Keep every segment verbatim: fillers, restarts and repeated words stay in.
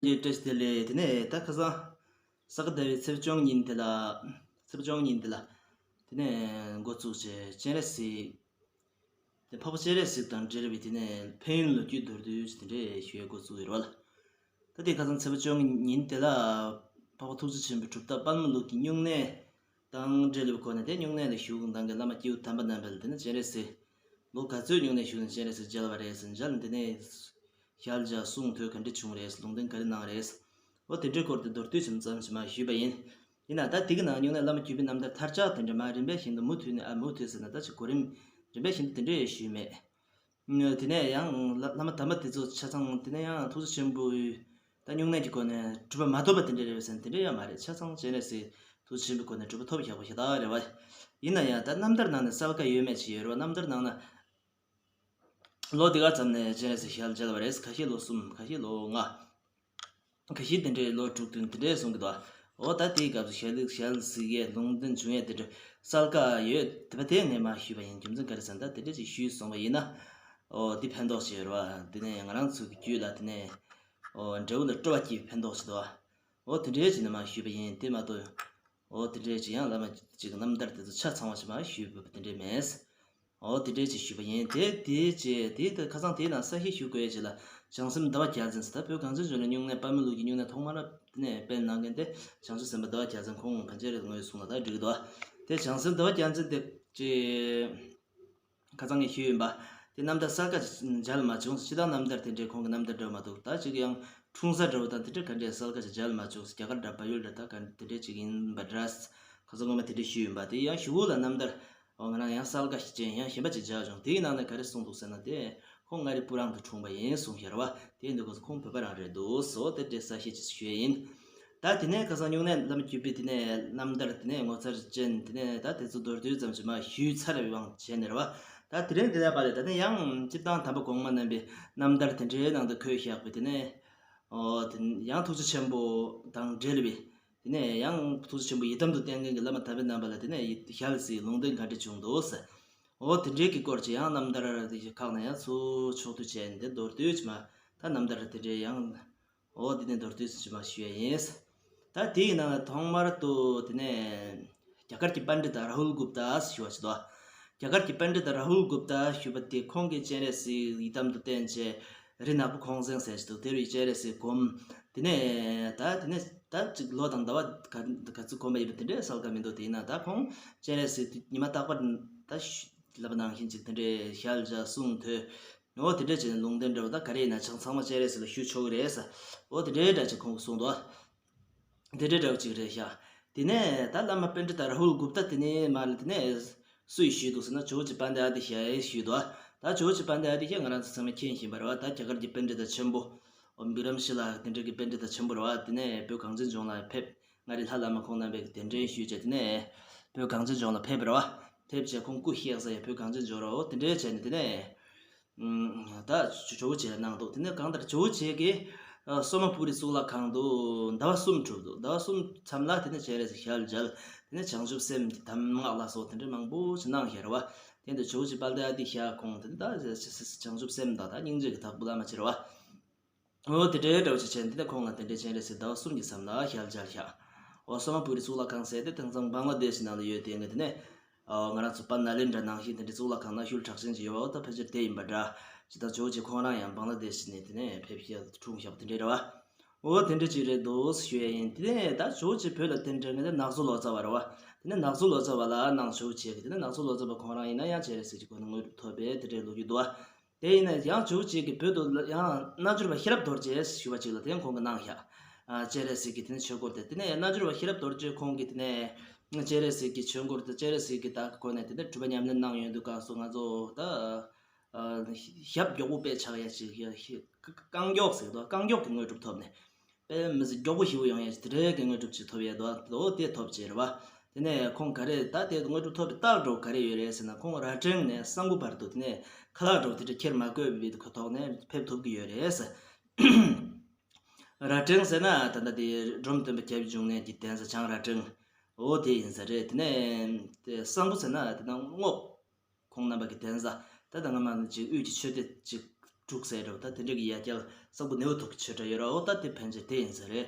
ཡེ་བཀྲ་ཤིས་བདེ་ལེགས། དེ་ནས་ད་ཁ་སང་ས་ག་ཟླ་བའི་ཚེས་བཅོ་ལྔ་ཉིན་དེ་ལ། ཚེས་བཅོ་ལྔ་ཉིན་དེ་ལ། དེ་ནས་འགོ་བཙུགས་བྱས་སྤྱན་རས་གཟིགས། དེ་འཕགས་པ་སྤྱན་རས་གཟིགས་དང་འབྲེལ་བའི་དེ་ནས་ཕན་ཡོན་ལོ་རྒྱུས་མདོར་བསྡུས་དེ་འདྲས་ཞུ་ཡས་འགོ་བཙུགས་ཡོད་རེད་བ་ལ། ད་དེ་ཁ་སང་ཚེས་བཅོ་ལྔ་ཉིན་དེ་ལ། འཕགས་པ་ཐུགས་རྗེ་ཆེན་པོའི་གྲུབ་མཐའ་དཔལ་མོ་ལུགས་ཀྱི་སྨྱུང་གནས་དང་འབྲེལ་བའི་སྒོ་ནས། དེ་སྨྱུང་གནས་ལ་བཞུགས་གནང་མཁན་བླ་མ་སྐྱེས་བུ་དམ་པ་རྣམ་པ་ལ་དེ་ནས་སྤྱན་རས་གཟིགས། ལོ་ག་ཚོད་སྨྱུང་གནས་བཞུགས་ནས་སྤྱན་རས་གཟིགས་མཇལ་བ་རེད་ཟེར། མཇལ་ནས་དེ་ནས་ཞལ་མཇལ་གསུང་ཐོས་ག་འདྲ་བྱུང་རེད། ལུང་བསྟན་ག་རེ་གནང་རེད། འོ་དེ་འདྲའི་སྐོར་དེ་མདོར་བསྡུས་ཙམ་ཙམ་ཞིག་མར་ཞུས་པ་ཡིན། ཡིན་ན་ད་དེ་གི་ནང་སྨྱུང་གནས་བླ་མ་བརྒྱུད་པའི་རྣམ་ཐར་མཐར་ཆགས་དེ་འདྲ་མར་རིམ་པ་བཞིན་དུ་མུ་མཐུད་ནས། ཨ། མུ་མཐུད་ཟེར་ན་ད་ཅིག་གོ་རིམ་རིམ་པ་བཞིན་དུ་དེ་འདྲ་ཞུས་མེད། དེ་ནས་ཡང་བླ་བླ་མ་དམ་པ་དེ་ཚོ་ཆ་ཚང་དེ་ནས་ཡང་ཐུགས་རྗེ་ཆེན་པོའི་ད་སྨྱུང་གནས་ཀྱི་སྒོ་ནས་གྲུབ་པ་མ་ཐོབ་པ་དེ་འདྲ་རེད་ཟེར་ན་དེ་འདྲ་ཡང་མ་རེད། ཆ་ཚང་སྤྱན་རས་གཟིགས་ཐུགས་རྗེ་ཆེན་པོའི་སྒོ་ནས་གྲུབ་པ་ཐོབ་ཡག་པོ་ཞེ་དྲག་རེད་བ། ཡིན་ན་ཡང་ད་རྣམ་ཐར་ནང་ནས་གསལ་ཁ་ཡོད་མེད་ཅིག་ཡོད་རེད་བ། རྣམ་ཐར་ནང་ན་ལོ་འདི་ག་ཙམ་ནས་སྤྱན་རས་གཟིགས་ཞལ་མཇལ་བ་རེད། ཁ་ཤས་ལོ་གསུམ། ཁ་ཤས་ལོ་ལྔ། ཁ་ཤས་དེ་འདྲའི་ལོ་དྲུག་བདུན་དེ་འདྲའི་གསུང་གི་འདུག་འོ་ད་དེའི་སྐབས་སུ་ཞལ་ཞལ་གཟིགས་ཡས་ལུང་བསྟན་བྱུང་ཡས་དེ་འདྲ་གསལ་ཁ་ཡོད། དེ་བ་དེ་ངས་མར་ཞུས་པ་ཡིན། རྒྱུ་མཚན་ག་རེ་ཟེར་ན་ད་དེ་འདྲ་ཅིག་ཞུས་སོང་བ་ཡིན་ན། འོ་འདི་ཕན་ཐོགས་ཆེ་རེད་བ། དེ་ནས་ང་རང་ཚོ་གི་རྒྱུད་ལ་དེ་ནས་འོ་འབྲས་བུ་ལ་སྤྲོ་བ་སྐྱེས་པའི་ཕན་ཐོགས་ཆེ་འདུག་འོ་དེ་འདྲའི་ཅིག་ནས་མར་ཞུས་པ་ཡིན། དེ་མ་གཏོགས། འོ་དེ་འདྲའི་ཅིག་ཡང་བླ་མ་ཅིག་རྣམ་ཐར་དེ་ཚོ་ཆ་ཚང་བ་ཞིག་མར་ཞུས་པ་དེ་འདྲའི་མེད། འོ་དེ་འདྲའི་ཅིག་ཞུས་པ་ཡིན། དེ་དེའི་རྗེས་དེའི་ད་ཁ་སང་དེའི་ནང་གསལ་བཤད་ཞུ་དགོས་ཡས་ཅིག་ལ། བྱང་སེམས་ཟླ་བ་རྒྱལ་མཚན་ཟེར། ད་བོད་གངས་ཅན་ལྗོངས་ལ་སྨྱུང་གནས་དཔལ་མོ་ལུགས་ཀྱི་སྨྱུང་གནས་ཐོག་མར་དེ་ནས་སྤེལ་གནང་མཁན་དེ་བྱང་ཆུབ་སེམས་དཔའ་ཟླ་བ་རྒྱལ་མཚན། ཁོང་ཕལ་ཆེར་ངོས་བཟུང་ལ་ད་འགྲིག་གི་འདུག་དེ་བྱང་སེམས་ཟླ་བ་རྒྱལ་མཚན་དེ་ཅིག་ཁ་སང་ངས་ཞུས་ཡིན་པ། དེ་རྣམ་ཐར་གསལ་ཁ་ཅིག་མཇལ་མ་བྱུང་། སྤྱིར་བཏང་རྣམ་ཐར་དེ་འདྲའི་ཁོང་གི་རྣམ་ཐར་འདྲ་མ་གཏོགས། ད་ཅིག་ཡང་འཁྲུངས་ས་འདྲ་བོ་དང་དེ་འདྲའི་ག་འདྲའི་གསལ་ཁ་ཅིག་མཇལ་མ་བྱུང་། རྒྱ་གར་འདྲ་བལ་ཡུལ་འདྲ་ད་ག་དེ་འདྲའི་ཅིག་ཡིན་པ་འདྲ། ཁ་སང་སྔོན་མ་དེ་འདྲའི་ཞུས་ཡིན་པ། དེ་ཡང་གཞུག་གུ་ལ་རྣམ་ཐར་འོ་ང་རང་ཡང་གསལ་ཁ་ཅན་ཡང་གཞན་པ་ཅིག་མཇལ་བྱུང་། དེའི་ནང་ནས་ག་རེ་གསུངས་འདུག་ཟེར་ན། དེ་ཁོང་མངའ་རིས་སྤུ་རངས་དུ་འཁྲུངས་པ་ཡིན་གསུངས་ཤར་བ། དེ་འདུག་ག་ཁོང་བོད་པ་རང་རེད་འདུག་སོ། དེ་འདྲའི་གསལ་བཤད་ཅིག་ཞུ་ཡས་ཡིན། ད་དེ་ནས་ཁ་སང་སྨྱུང་གནས་བླ་མ་བརྒྱུད་པའི་དེ་ནས་རྣམ་ཐར་དེ་ནས་ངོ་མཚར་ཅན་དེ་ནས་ད་དེ་ཚོ་མདོར་བསྡུས་ཙམ་ཞིག་མར་ཞུས་ཚར་བའི་དབང་བྱས་ནས་རེད་བ། ད་དེ་རིང་དེ་ལས་པ་ལས་ད་ནས་ཡང་སྤྱིར་བཏང་དམ་པ་གོང་མ་རྣམ་པའི་རྣམ་ཐར་དེ་འདྲའི་ནང་དུ་འཁོད་བཞག་པའི་དེ་ནས། ཨོ་དེ་ཡང་ཐུགས་རྗེ་ཆེན་པོ་དང་འབྲེལ་བའི་དེ་ནས་ཡང་ཐུགས་རྗེ་ཆེན་པོ་ཡི་དམ་དུ་བསྟེན་མཁན་གྱི་བླ་མ་དམ་པའི་རྣམ་པ་ལ་དེ་ནས་ཞལ་གཟིགས་ལུང་བསྟན་ག་འདྲ་བྱུང་འདུག་ཟེར། ཨོ་དེ་འདྲའི་གི་སྐོར་གྱི་ཡང་རྣམ་ཐར་དེ་ཁག་ནས་ཡང་ཚུར་ཕྱོགས་བསྡུས་བྱས་ནས་མདོར་བསྡུས་ཀྱི་མ་ད་རྣམ་ཐར་དེ་འདྲའི་ཡང་། འོ་དེ་ནས་མདོར་བསྡུས་སུ་ཅིག་མར་ཞུ་ཡ་ཡིན། ད་དེའི་ནང་ཐོག་མར་དུ་དེ་ནས་རྒྱ་གར་གྱི་པཎྜི་ཏ་རཱ་ཧུལ་གུཔྟ་ཞུ་བ་ཞིག་འདུག་རྒྱ་གར་གྱི་པཎྜི་ཏ་རཱ་ཧུལ་གུཔྟ་ཞུ་བ་དེ་ཁོང་གིས་སྤྱན་རས་གཟིགས་ཡི་དམ་དུ་བསྟེན་བྱས། རི་ནག་པོ་ཁོང་གཟིངས་ཟེར་ཞིག་འདུག་དེ་རུ་སྤྱན་རས་གཟིགས་སྒོམ། དེ་ནས་ད་དེ་ནས་ད་ཅིག་ལོ་དང་ཟླ་བ་ག་ག་ཚོད་གོམས་པ་ཡིན་པ་དེ་འདྲའི་གསལ་ཁ་མི་འདུག་དེ་ཡིན་ན་ད་ཁོང་སྤྱན་རས་གཟིགས་ཉི་མ་རྟག་པར་ད་ལབ་པ་ནང་བཞིན་ཅིག་དེ་འདྲའི་ཞལ་མཇལ་གསུང་ཐོས། འོ་དེ་འདྲའི་བྱས་ནས་ལུང་བསྟན་འདྲ་བོ་ད་ག་རེ་ཡིན་ན་ཆ་ཚང་མ་སྤྱན་རས་གཟིགས་ལ་ཞུ་ཆོག་གི་རེད་ཟེར། འོ་དེ་འདྲའི་འདྲ་ཅིག་ཁོང་གིས་གསུངས་འདུག་དེ་འདྲའི་འདྲ་བོ་ཅིག་རེད་ཤག་དེ་ནས་ད་བླ་མ་པཎྜི་ཏ་རཱ་ཧུལ་གུཔྟ་དེ་ནས་མར་དེ་ནས་སུ་ཡིས་ཞུས་འདུག་ཟེར་ན། ཇོ་བོ་རྗེ་དཔལ་ལྡན་ཨ་ཏི་ཤ་ཡིས་ཞུས་འདུག་ད་ཇོ་བོ་རྗེ་དཔལ་ལྡན་ཨ་ཏི་ཤ་ང་རང་ཚོ་ཚང་མས་མཁྱེན་བཞིན་པ་རེད་བ། ད་རྒྱ་གར་གྱི་པཎྜི་ཏ་ཆེན་པོ། འོ་བི་ཀྲམ་ཤི་ལ་དེ་འདྲ་གི་པཎྜི་ཏ་ཆེན་པོ་རེད་བ། དེ་ནས་བོད་གངས་ཅན་ལྗོངས་ལ་ཕེབས། མངའ་རིས་ལྷ་བླ་མ་ཁོང་རྣམ་པས་གདན་འདྲེན་ཞུས་བྱས། དེ་ནས་བོད་གངས་ཅན་ལྗོངས་ལ་ཕེབས་པ་རེད་བ། ཕེབས་བྱས་ཁོང་སྐུ་གཤེགས་ས་ཡང་བོད་གངས་ཅན་ལྗོངས་རེད། འོ་དེ་འདྲའི་བྱས་ནས་དེ་ནས། ཨུམ། ད་ཇོ་བོ་རྗེ་ལ་གནང་འདུག་དེ་ནས་གང་ལྟར་ཇོ་བོ་རྗེ་གིས་ཨ་སོ་མ་པུ་རི་གཙུག་ལག་ཁང་དུ་ཟླ་བ་གསུམ་བསྒྲུབས་འདུག་ཟླ་བ་གསུམ་མཚམས་ལ་དེ་ནས་སྤྱན་རས་གཟིགས་ཞལ་མཇལ། དེ་ནས་བྱང་ཆུབ་སེམས་ཀྱི་གདམས་ངག་ལ་སོགས་དེ་འདྲ་མང་པོ་ཞིག་གནང་བཞག་རེད་བ། དེ་འདྲ་ཇོ་བོ་རྗེ་དཔལ་ལྡན་ཨ་ཏི་ཤ་ཁོང་དེ་ནས་ད་བྱང་ཆུབ་སེམས་དང་ད་སྙིང་རྗེ་གི་བདག་པོ་བླ་མ་ཅིག་རེད་བ། འོ་དེ་འདྲའི་འདྲ་བོ་ཅིག་བྱས་ནས་དེ་ནས་ཁོང་ལ་དེ་འདྲའི་སྤྱན་རས་གཟིགས་ཟླ་བ་གསུམ་གྱི་མཚམས་ལ་ཞལ་མཇལ་བཞག་འོ་སོ་མ་པུ་རི་གཙུག་ལག་ཁང་ཟེར་དེ་དེང་སང་བང་ལ་དེ་ཤི་ནང་ལ་ཡོད་དེ་ནས་དེ་ནས། ཨ་ང་རང་ཚོ་པཱ་ནཱ་ལེནྡྲ་ནང་བཞིན་དེ་འདྲའི་གཙུག་ལག་ཁང་ནང་ཤུལ་གྲགས་ཅན་ཅིག་ཡོད་པ། འོ་ད་ཕལ་ཆེར་དེ་ཡིན་པ་འདྲ། ཇི་ལྟར་ཇོ་བོ་རྗེ་ཁོང་རང་ཡང་བང་ལ་དེ་ཤི་ནས་དེ་ནས་ཕེབས་ཤེས་འཁྲུངས་བཞག་པ་དེ་འདྲའི་རེད་བ། འོ་དེ་འདྲ་ཅིག་རེད་འདུག་ཞུ་ཡས་ཡིན། དེ་ནས་ད་ཇོ་བོ་རྗེ་བོད་ལ་གདན་འདྲེན་མཁན་དེ་ནག་ཚོ་ལོ་ཙཱ་བ་རེད་བ། དེ་ནས་ནག་ཚོ་ལོ་ཙཱ་བ་ལ་གནང་ཇོ་བོ་རྗེ་གིས། དེ་ནས་ནག་ཚོ་ལོ་ཙཱ་བ་ཁོང་རང་ཡིན་ན་ཡང་སྤྱན་རས་གཟིགས་ཀྱི་སྒོ་ནས་དངོས་གྲུབ་ཐོབ་པའི་དེ་འདྲའི་ལོ་རྒྱུས་འདུག་བ། དེ་ཡིན་ན་ཡང་ཇོ་བོ་རྗེ་གིས་བོད་དུ་ཡང་རྣལ་འབྱོར་པ་ཤེས་རབ་རྡོ་རྗེ་ཞུ་བ་ཅིག་ལ་དེ་ཁོང་གིས་གནང་བཞག་ཨ་སྤྱན་རས་གཟིགས་ཀྱི་དེ་ནས་ཆོས་སྐོར་དེ། དེ་ནས་རྣལ་འབྱོར་པ་ཤེས་རབ་རྡོ་རྗེ་ཁོང་གིས་དེ་ནས་སྤྱན་རས་གཟིགས་ཀྱི་ཆོས་སྐོར་དེ། སྤྱན་རས་གཟིགས་ཀྱི་ད་སྒོ་ནས་དེ་ནས་སྒྲུབ་པ་ཉམས་ལེན་གནང་ཡོང་དུས་སྐབས་སུ་ང་ཚོ་ད་ཨ་ཞབས་མགྱོགས་པོ་དཔེ་ཆགས་ཡ་ཅིག་ཡ་ཞིག་རྐང་མགྱོགས་ཟེར་དུས་རྐང་མགྱོགས་ཀྱི་དངོས་གྲུབ་ཐོབ་ནས། དཔེ་མི་སྲིད་མགྱོགས་པོ་ཞེ་པོ་ཡོང་ཡ་ཞིག་དེ་འདྲའི་གི་དངོས་གྲུབ་ཅིག་ཐོབ་ཡས་འདུག་འོ་དེ་ཐོབ་བྱས་རེད་བ། དེ་ནས་ཁོང་ག་རེ་ད་དེ་དངོས་གྲུབ་ཐོབ་པའི་རྟགས་འདྲ་བོ་ག་རེ་ཡོད་རེད་ཟེར་ན། ཁོང་རྭ་སྒྲེང་ནས་གསང་ཕུ་བར་དུ་དེ་ནས་ཁ་ལག་འདྲ་བོ་དེ་འདྲ་འཁྱེར་མ་དགོས་པའི་ཐོག་ནས་ཕེབས་ཐུབ་ཀྱི་ཡོད་རེད་ཟེར། རྭ་སྒྲེང་ཟེར་ན་ད་ལྟ་དེ་འབྲོམ་སྟོན་པ་སྐྱབས་འཇུག་གནས་ཀྱི་གདན་ས་བྱང་རྭ་སྒྲེང་འོ་དེ་ཡིན་ས་རེད། དེ་ནས་དེ་གསང་ཕུ་ཟེར་ན་དེ་ན་རྔོག་ཁོང་རྣམ་པ་གི་གདན་ས། ད་ལྟ་སྔ་མ་ནི་ཅིག་དབུས་ཀྱི་ཆོས་སྡེ་ཅིག་ དྲུག་ཟེར་རེད་བ། ད་དེ་འདྲ་གི་ཡ་གྱལ་སམ་བྷོ་ཊ་ནེའུ་ཐུག་གི་ཆོས་གྲྭ་ཡོད་རེད་བ། ད་དེ་ཕན་ཆད་དེ་ཡིན་ས་རེད།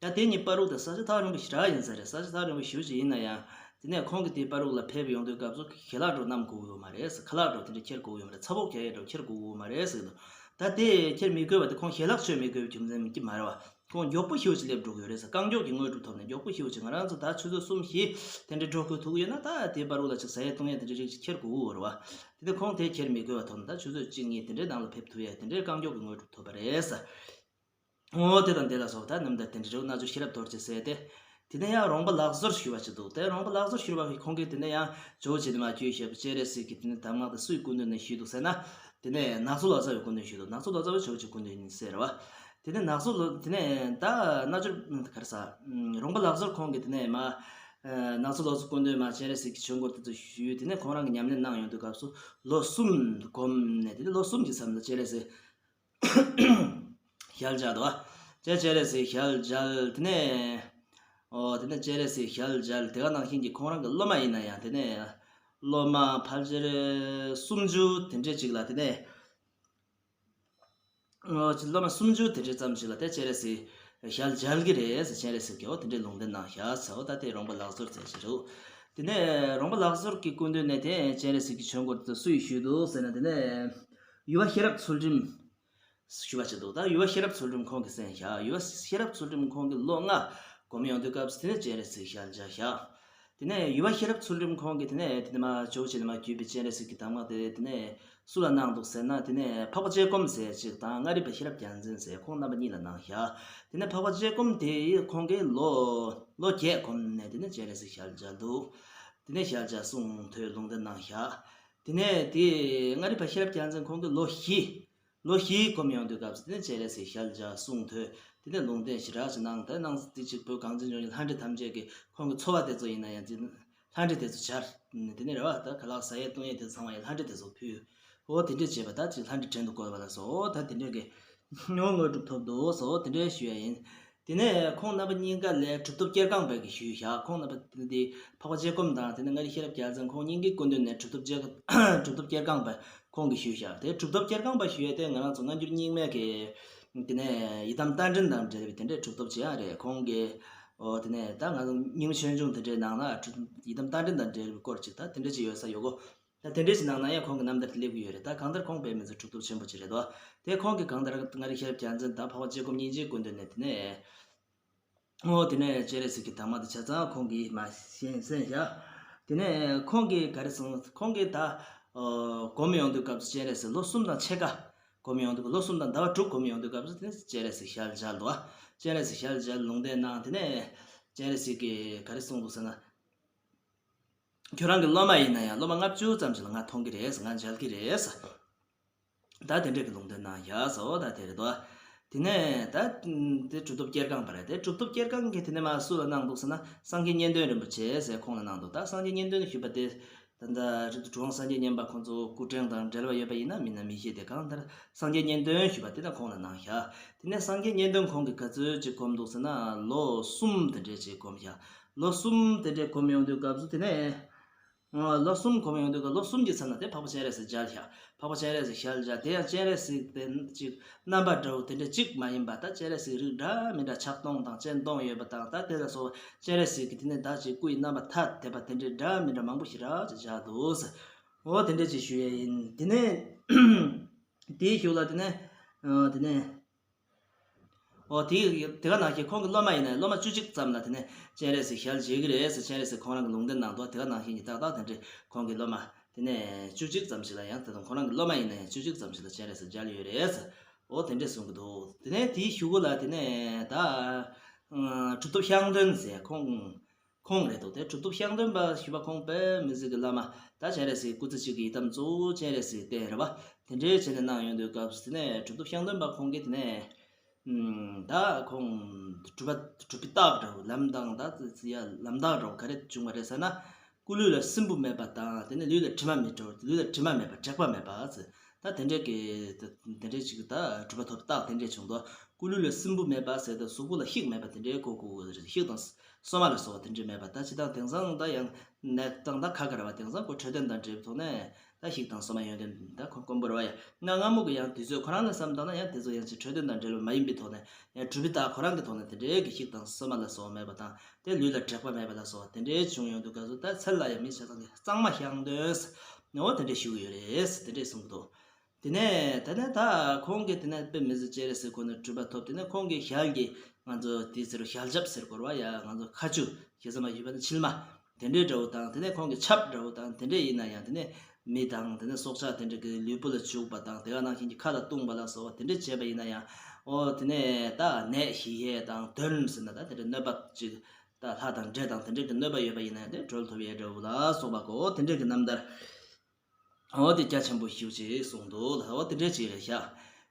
ད་དེ་གཉིས་བར་དུ་ད་ས་ཆ་ཐག་རིང་པོ་ཞེ་དྲག་ཡིན་ས་རེད། ས་ཆ་ཐག་རིང་པོ་ཞེ་པོ་ཅིག་ཡིན་ན་ཡང་དེ་ནས་ཁོང་གིས་དེའི་བར་དུ་ལ་ཕེབས་ཡོང་དུས་སྐབས་སུ་ཞལ་ལག་འདྲ་བོ་བསྣམས་དགོས་ཀྱི་ཡོད་མ་རེད་ཟེར། ཁ་ལག་འདྲ་བོ་དེ་འདྲ་འཁྱེར་དགོས་ཀྱི་ཡོད་མ་རེད། ཚ་བོ་གྱོན་ཡས་འདྲ་བོ་འཁྱེར་དགོས་ཀྱི་ཡོད་མ་རེད་ཟེར་གྱི་འདུག་ད་དེ་འཁྱེར་མི་དགོས་པ་དེ་ཁོང་ཞལ་ལག་མཆོད་མི་དགོས་པའི་རྒྱུ་མཚན་ཡིན་གྱི་མ་རེད་བ། ཁོང་མགྱོགས་པོ་ཞེ་པོ་ཅིག་སླེབས་འགྲོ་གི་ཡོད་རེད་ཟེར། རྐང་མགྱོགས་ཀྱི་དངོས་གྲུབ་ཐོབ་ནས་མགྱོགས་པོ་ཞེ་པོ་ཅིག་ང་རང་ཚོ་ད་ཆུ་ཚོད་གསུམ་བཞི་དེ་འདྲའི་འགྲོ་དགོས་ཐུག་གི་ཡོད་ན། ད་དེའི་བར་དུ་ལ་ཅིག་ཟ་ཡས་བཏུང་ཡས་དེ་འདྲའི་རིགས་ཅིག་འཁྱེར་དགོས་ཀྱི་ཡོད་རེད་བ། དེ་ནས་ཁོང་དེ་འཁྱེར་མི་དགོས་པ་ཐོག་ནས་ད་ཆུ་ཚོད་གཅིག་གཉིས་དེ་འདྲའི་ནང་ལ་ཕེབས་ཐུབ་ཡས་དེ་འདྲའི་རྐང་མགྱོགས་ཀྱི་དངོས་གྲུབ་ཐོབ་པ་རེད་ཟེར། འོ་དེ་དང་དེ་ལ་སོགས་ད་རྣམ་ཐར་དེ་འདྲ་རེད། རྣལ་འབྱོར་ཤེས་རབ་རྡོ་རྗེ་ཟེར་ཏེ། དེ་ནས་ཡང་རོང་པ་ལག་བཟོར་ཞུ་བ་ཅིག་འདུག་དེ་རོང་པ་ལག་བཟོར་ཞུ་བ་ཁོང་གིས་དེ་ནས་ཡང་ཇོ་བོ་རྗེ་བདེ་མ་བཅུ་ཞེས་པ་སྤྱན་རས་གཟིགས་ཀྱི་དེ་ནས་གདམས་ངག་དེ་སུའི་སྐུ་མདུན་ནས་ཞུས་འདུག་ཟེར་ན། དེ་ནས་ནག་ཚོ་ལོ་ཙཱ་བའི་སྐུ་མདུན་ཞུས་འདུག་ནག་ཚོ་ལོ་ཙཱ་བ་ཇོ་བོ་རྗེ་སྐུ་མདུན་ཡིན་ཟེར་བ། དེ་ནས་ནག་ཚོ་ལོ་དེ་ནས་ད་རྣལ་འབྱོར་ག་རེ་ཟ། རོང་པ་ལག་བཟོར་ཁོང་གིས་དེ་ནས་མ། ནག་ཚོ་ལོ་ཙཱ་སྐུ་མདུན་མ་སྤྱན་རས་གཟིགས་ཀྱི་ཆོས་འཁོར་དེ་ཚོ་ཞུས། དེ་ནས་ཁོང་རང་གིས་ཉམས་ལེན་གནང་ཡོང་དུས་སྐབས་སུ་ལོ་གསུམ་བསྒོམས་ནས། དེ་ནས་ལོ་གསུམ་གྱི་མཚམས་ལ་སྤྱན་རས་གཟིགས་ཞལ་མཇལ་འདུག་བ། སྤྱན་སྤྱན་རས་གཟིགས་ཞལ་མཇལ། དེ་ནས་ཨོ་དེ་ནས་སྤྱན་རས་གཟིགས་ཞལ་མཇལ། དེ་ག་ནང་བཞིན་གྱི་ཁོང་རང་གི་སློབ་མ་ཡིན་ན་ཡང་དེ་ནས་སློབ་མ་ཕལ་ཆེར་སུམ་ཅུ་དེ་འདྲས་ཅིག་ལ་དེ་ནས་ཨོ་སློབ་མ་སུམ་ཅུ་དེ་འདྲས་ཙམ་ཞིག་ལ་དེ་སྤྱན་རས་གཟིགས་ཞལ་མཇལ་གྱི་རེད་ཟེར། སྤྱན་རས་གཟིགས་ཀྱིས་ཨོ་དེ་འདྲས་ལུང་བསྟན་གནང་བཞག་ཟེར། ཨོ་ད་དེ་རོང་པ་ལག་བཟོར་ཟེར་ཞིག་རེད། དེ་ནས་རོང་པ་ལག་བཟོར་གྱི་སྐུ་མདུན་ནས་དེ་སྤྱན་རས་གཟིགས་ཀྱི་ཆོས་འཁོར་དེ་སུས་ཞུས་འདུག་ཟེར་ན། དེ་ནས་ཡུལ་བ་ཤེས་རབ་ཚུལ་ཁྲིམས་ཞུ་བ་ཅིག་འདུག་ད་ཡུལ་བ་ཤེས་རབ་ཚུལ་ཁྲིམས་ཁོང་གིས་གསན་བཞག་ཡུལ་བ་ཤེས་རབ་ཚུལ་ཁྲིམས་ཁོང་གིས་ལོ་ལྔ་སྒོམ་ཡོང་དུས་སྐབས་སུ་དེ་ནས་སྤྱན་རས་གཟིགས་ཞལ་མཇལ་བཞག་དེ་ནས་ཡུལ་བ་ཤེས་རབ་ཚུལ་ཁྲིམས་ཁོང་གིས་དེ་ནས་དེ་ནས་མ་ཇོ་བོ་རྗེ་བདེ་མ་བརྒྱུད་པའི་སྤྱན་རས་གཟིགས་ཀྱི་གདམས་ངག་དེ་དེ་ནས་སུ་ལ་གནང་འདུག་ཟེར་ན། དེ་ནས་འཕགས་པ་དཔྱད་སྒོམ་ཟེར་ཅིག་དང་མངའ་རིས་པ་ཤེས་རབ་རྒྱལ་མཚན་ཟེར་ཁོང་རྣམ་པ་གཉིས་ལ་གནང་བཞག་དེ་ནས་འཕགས་པ་དཔྱད་སྒོམ་དེ་ཁོང་གིས་ལོ་ལོ་བརྒྱད་སྒོམ་ནས་དེ་ནས་སྤྱན་རས་གཟིགས་ཞལ་མཇལ་འདུག་དེ་ནས་ཞལ་མཇལ་གསུང་ཐོས་ལུང་བསྟན་གནང་བཞག་དེ་ནས་དེ་མངའ་རིས་པ་ཤེས་རབ་རྒྱལ་མཚན་ཁོང་གིས་ལོ་བཞི། ལོ་བཞིའི་སྒོམ་ཡོང་དུས་སྐབས་སུ་དེ་ནས་སྤྱན་རས་གཟིགས་ཞལ་མཇལ་གསུང་ཐོས། དེ་ནས་ལུང་བསྟན་ཞེ་དྲག་ཅིག་གནང་། དེ་གནང་དེ་གཅིག་པུ་གངས་ཅན་ལྗོངས་ཀྱི་ལྷ་འདྲེ་ཐམས་ཅད་ཀྱིས་ཁོང་གི་འཚོ་བ་དེ་ཚོ་ཡིན་ན་ཡང་དེ་ལྷ་འདྲེ་དེ་ཚོ་སྦྱར། དེ་ནས་རེད་བ། ད་ག་ལག་ཟ་ཡས་བཏུང་ཡས་དེ་ཚང་མ་ཡང་ལྷ་འདྲེ་དེ་ཚོ་ཕུལ། འོ་དེ་འདྲས་བྱས་པ་ད་ཅིག་ལྷ་འདྲེ་བྲན་དུ་བཀོལ་བ་ལ་སོགས། འོ་ད་དེ་འདྲས་ཀྱི་དངོས་དངོས་གྲུབ་ཐོབ་འདུག་སོགས་དེ་འདྲས་ཞུ་ཡ་ཡིན། དེ་ནས་ཁོང་རྣམ་པ་གཉིས་ཀ་ལས་གྲུབ་ཐོབ་སྐྱེར་སྒང་པ་གིས་ཞུས་བཞག་ཁོང་རྣམ་པ་དེ་འཕགས་པ་དཔྱད་སྒོམ་དང་དེ་ནས་མངའ་རིས་ཤེས་རབ་རྒྱལ་མཚན་ཁོང་གཉིས་ཀའི་སྐུ་མདུན་ནས་གྲུབ་ཐོབ་སྐྱེར་གྲུབ་ཐོབ་སྐྱེར་སྒང་པ་ཁོང་གིས་ཞུས་བཞག་དེ་གྲུབ་ཐོབ་སྐྱེར་སྒང་པ་ཞུ་ཡས་དེ་ང་རང་ཚོ་སྔ་འགྱུར་རྙིང་མའི་གི་དེ་ནས་ཡི་དམ་རྟ་མགྲིན་དང་འབྲེལ་བའི་དེ་འདྲའི་གྲུབ་ཐོབ་ཅིག་ཡང་རེད། ཁོང་གིས་ཨོ་དེ་ནས་ད་ང་ཚོ་རྙིང་མ་ཆོས་འབྱུང་དེ་འདྲའི་ནང་ན་གྲུབ་ཡི་དམ་རྟ་མགྲིན་དང་འབྲེལ་བའི་སྐོར་ཅིག་ད་དེ་འདྲ་ཅིག་ཡོད་ས་ཡོད་གོ་ད་དེ་འདྲའི་ཞིག་ནང་ན་ཡང་ཁོང་གི་རྣམ་ཐར་དེ་སླེབས་ཀྱི་ཡོད་རེད། ད་གང་ལྟར་ཁོང་དཔེ་མི་སྲིད་གྲུབ་ཐོབ་ཆེན་པོ་ཅིག་རེད་དོ། དེ་ཁོང་གིས་གང་ལྟར་མངའ་རིས་ཤེས་རབ་རྒྱལ་མཚན་དང་འཕགས་པ་དཔྱད་སྒོམ་གཉིས་ཀྱི་སྐུ་མདུན་ནས་དེ་ནས་ཨོ་དེ་ནས་སྤྱན་རས་གཟིགས་ཀྱི་གདམས་ངག་དེ་ཆ་ཚང་ཁོང་གིས་མ་ཤེས་གསན་བཞག་དེ་ནས་ཁོང་གིས་ག་རེ་གསུངས། ཁོང་གིས་ད་ཨོ་སྒོམ་ཡོང་དུས་སྐབས་སུ་སྤྱན་རས་གཟིགས་ལོ་གསུམ་དང་ཕྱེད་ཀ་སྒོམ་ཡོང་དུས། ལོ་གསུམ་དང་ཟླ་བ་དྲུག་སྒོམ་ཡོང་དུས་སྐབས་སུ་དེ་ནས་སྤྱན་རས་གཟིགས་ཞལ་མཇལ་འདུག་སྤྱན་རས་གཟིགས་ཞལ་མཇལ་ལུང་བསྟན་གནང་། དེ་ནས་སྤྱན་རས་གཟིགས་ཀྱིས་ག་རེ་གསུངས་འདུག་ཟེར་ན། ཁྱོད་རང་གི་སློབ་མ་ཡིན་ན་ཡང་སློབ་མ་ལྔ་བཅུ་ཙམ་ཞིག་ལ་ང་མཐོང་གི་རེད། ང་མཇལ་གི་རེད། ད་དེ་འདྲས་ཀྱི་ལུང་བསྟན་གནང་ཡ་ཟོ་ད་དེ་རེད་དོ། དེ་ནས་ད་དེ་གྲུབ་ཐོབ་སྐྱེར་སྒང་པ་རེད། དེ་གྲུབ་ཐོབ་སྐྱེར་སྒང་གི་དེ་ནས་མ་སུ་ལ་གནང་འདུག་ཟེར་ན། སངས་རྒྱས་གཉེན་སྟོན་རིན་པོ་ཆེ་ཟེར་ཁོང་ལ་གནང་འདུག་ད་སངས་རྒྱས་གཉེན་སྟོན་ཞུས་པ་དེ་ད་ལྟ་གྲུབ་དབང་སངས་རྒྱས་མཉན་པ་ཁོང་ཚོ་སྐུ་ཕྲེང་དང་འབྲེལ་བ་ཡོད་པ་ཡིན་ན་མིན་ན་མི་ཤེས། དེ་གང་ལྟར་སངས་རྒྱས་གཉེན་སྟོན་ཞུས་པ་དེ་ད་ཁོང་ལ་གནང་བཞག་དེ་ནས་སངས་རྒྱས་གཉེན་སྟོན་ཁོང་གིས་ག་ཚོད་ཅིག་སྒོམ་འདུག་ཟེར་ན། ལོ་གསུམ་དེ་འདྲས་ཅིག་སྒོམ་བཞག་ལོ་གསུམ་དེ་འདྲས་སྒོམ་ཡོང་དུས་སྐབས་སུ་དེ་ནས། ལོ་གསུམ་སྒོམ་ཡོང་དུས་ཀ་ལོ་གསུམ་གྱི་མཚམས་ལ་དེ་འཕགས་པ་སྤྱན་རས་གཟིགས་མཇལ་བཞག་འཕགས་པ་སྤྱན་རས་གཟིགས་ཞལ་མཇལ། དེ་ཡང་སྤྱན་རས་གཟིགས་དེ་ཅིག་རྣམ་པ་འདྲ་བོ་དེ་འདྲ་གཅིག་མ་ཡིན་པ། ད་སྤྱན་རས་གཟིགས་རིགས་འདྲ་མི་འདྲ་ཕྱག་སྟོང་དང་སྤྱན་སྟོང་ཡོད་པ་དང་། ད་དེ་ལ་སོགས་པ་སྤྱན་རས་གཟིགས་ཀྱི་དེ་ནས་ད་ཅིག་སྐུ་ཡི་རྣམ་པ་ཐ་དད་པ་དེ་འདྲ་འདྲ་མི་འདྲ་མང་པོ་ཞེ་དྲག་ཅིག་མཇལ་འདུག་འོ་དེ་འདྲ་ཅིག་ཞུ་ཡས་ཡིན། དེ་ནས་དེའི་གཞུག་ལ་དེ་ནས་དེ་ནས། ཨོ་དེ་དེ་ག་ནང་བཞིན་ཁོང་གི་སློབ་མ་ཡིན་ན་སློབ་མ་བཅུ་གཅིག་ཙམ་ལ་དེ་ནས་སྤྱན་རས་གཟིགས་ཞལ་མཇལ་གྱི་རེད་ཟེར། སྤྱན་རས་གཟིགས་ཁོང་རང་གི་ལུང་བསྟན་གནང་འདུག་དེ་ག་ནང་བཞིན་གྱི་ཏག་ཏག་དེ་འདྲས་ཁོང་གི་སློབ་མ་དེ་ནས་བཅུ་གཅིག་ཙམ་ཞིག་ལ། ཡང་དེ་དང་ཁོང་རང་གི་སློབ་མ་ཡིན་ན་ཡང་བཅུ་གཅིག་ཙམ་ཞིག་ལ་སྤྱན་རས་གཟིགས་མཇལ་ཡོད་རེད་ཟེར། ཨོ་དེ་འདྲས་གསུང་གི་འདུག་དེ་ནས་དེའི་གཞུག་གུ་ལ་དེ་ནས་ད་གྲུབ་ཐོབ་ཤངས་སྟོན་ཟེར་ཁོང་ཁོང་རེད་འདུག་དེ་གྲུབ་ཐོབ་ཤངས་སྟོན་པ་ཞུས་པ་ཁོང་དཔེ་མི་སྲིད་ཀྱི་བླ་མ། ད་སྤྱན་རས་གཟིགས་སྐུ་ཚེ་གཅིག་གི་ཡི་དམ་གཙོ་བོ་སྤྱན་རས་གཟིགས་བསྟེན་རེད་པ། དེ་འདྲའི་བྱས་ནས་གནང་ཡོང་དུས་སྐབས་སུ་དེ་ནས་གྲུབ་ཐོབ་ཤངས་སྟོན་པ་ཁོང་གིས་དེ་ནས་ཨུམ། ད་ཁོང་གྲུབ་པ་གྲུབ་པའི་རྟགས་འདྲ་བོ་ལམ་དང་ད་ཡ་ལམ་རྟགས་འདྲ་བོ་ག་རེ་བྱུང་བ་རེད་ཟེར་ན། སྐུ་ལུས་ལ་སྲིན་བུ་མེད་པ་དང་། དེ་ནས་ལུས་ལ་དྲི་མ་མེད་འགྲོ། ལུས་ལ་དྲི་མ་མེད་པ། དྲེག་པ་མེད་པ་ཟེར། ད་དེ་འདྲའི་གི་དེ་འདྲའི་ཅིག་ད་གྲུབ་པ་ཐོབ་རྟགས་དེ་འདྲའི་བྱུང་འདུག་སྐུ་ལུས་ལ་སྲིན་བུ་མེད་པ་ཟེར་ཏེ་གཟུགས་པོ་ལ་ཤིག་མེད་པ་དེ་འདྲའི་གོ་གོ་གོ་རེད། ཤིག་དང་སོ་མ་ལ་སོགས་པ་དེ་འདྲའི་མེད་པ། ད་ཅི་ད་དེང་སང་ད་ཡང་ནད་དང་ད་ཁ་ཁ་ར་བ་དེང་སང་ཁོ་འཕྲོད་བསྟེན་དང་འབྲེལ་བའི་ཐོག་ནས་ ད་ཤིག་དང་སོ་མ་ཡོན་ཏན་ད་ཁོ་དཀོན་པོ་རེད་བ་ཡ། གནའ་སྔ་མོ་གི་ཡང་དུས་ཚོད་ཁོ་རང་ལ་བསམ་བཏང་ན་ཡང་དེ་ཚོ་ཡང་ཅིག་འཕྲོད་བསྟེན་དང་འབྲེལ་བ་མ་ཡིན་པའི་ཐོག་ནས་ཡང་གྲུབ་པའི་རྟགས་ཁོ་རང་གི་ཐོག་ནས་དེ་འདྲའི་གི་ཤིག་དང་སོ་མ་ལ་སོགས་མེད་པ་དང་དེ་ལུས་ལ་དྲེག་པ་མེད་པ་ལ་སོགས་པ་དེ་འདྲའི་བྱུང་ཡོང་དུས་སྐབས་སུ་ད་ཚལ་ལ་ཡང་མི་ཆ་ཚང་གི་གཙང་མ་ཤིང་འདོན་ཟེར་འོ་དེ་འདྲའི་ཞུ་གི་ཡོད་རེད་ཟེར་དེ་འདྲའི་གསུང་གི་འདུག་དེ་ནས་དེ་ནས་ད་ཁོང་གིས་དེ་ནས་དཔེ་མི་སྲིད་སྤྱན་རས་གཟིགས་ཁོ་ནས་གྲུབ་པ་ཐོབ། དེ་ནས་ཁོང་གི་ཞལ་གྱི་ང་ཚོ་དེ་ཟེར་ཞལ་ཆབ་ཟེར་དགོས་རེད་བ་ཡ། ང་ཚོ་ཁ་ཆུ་ཞེ་ས་མ་ཞུས་པ་ནི་མཆིལ་མ་དེ་འདྲའི་འདྲ་བོ་དང་དེ་ནས་ཁོང་གི་ཆབ་འདྲ་བོ་དང་དེ་འདྲའི་ཡིན་ན་ཡང་དེ་ནས་མི་དང་དེ་ནས་སྲོག་ཆགས་དེ་འདྲ་གི་ལུས་པོ་ལ་བྱུག་པ་དང་དེ་ག་ནང་བཞིན་གྱི་ཁ་ལ་བཏུང་བ་ལ་སོགས་པ་དེ་འདྲ་བྱས་པ་ཡིན་ན་ཡང་ཨོ་དེ་ནས་ད་ནད་ཞི་ཡས་དང་གདོན་ཟེར་ན་ད་དེ་འདྲ་གནོད་པ་ཅིག་ད་ལྷ་དང་འདྲེ་དང་དེ་འདྲ་གི་གནོད་པ་ཡོད་པ་ཡིན་ན་ཡང་དེ་གྲོལ་ཐུབ་ཡས་འདྲ་བོ་ལ་སོགས་པ་གོ་དེ་འདྲ་གི་རྣམ་ཐར། འོ་དེ་རྒྱ་ཆེན་པོ་ཞིག་ཅེས་གསུངས་འདུག་ལ། འོ་དེ་འདྲ་ཅིག་རེད་ཤག་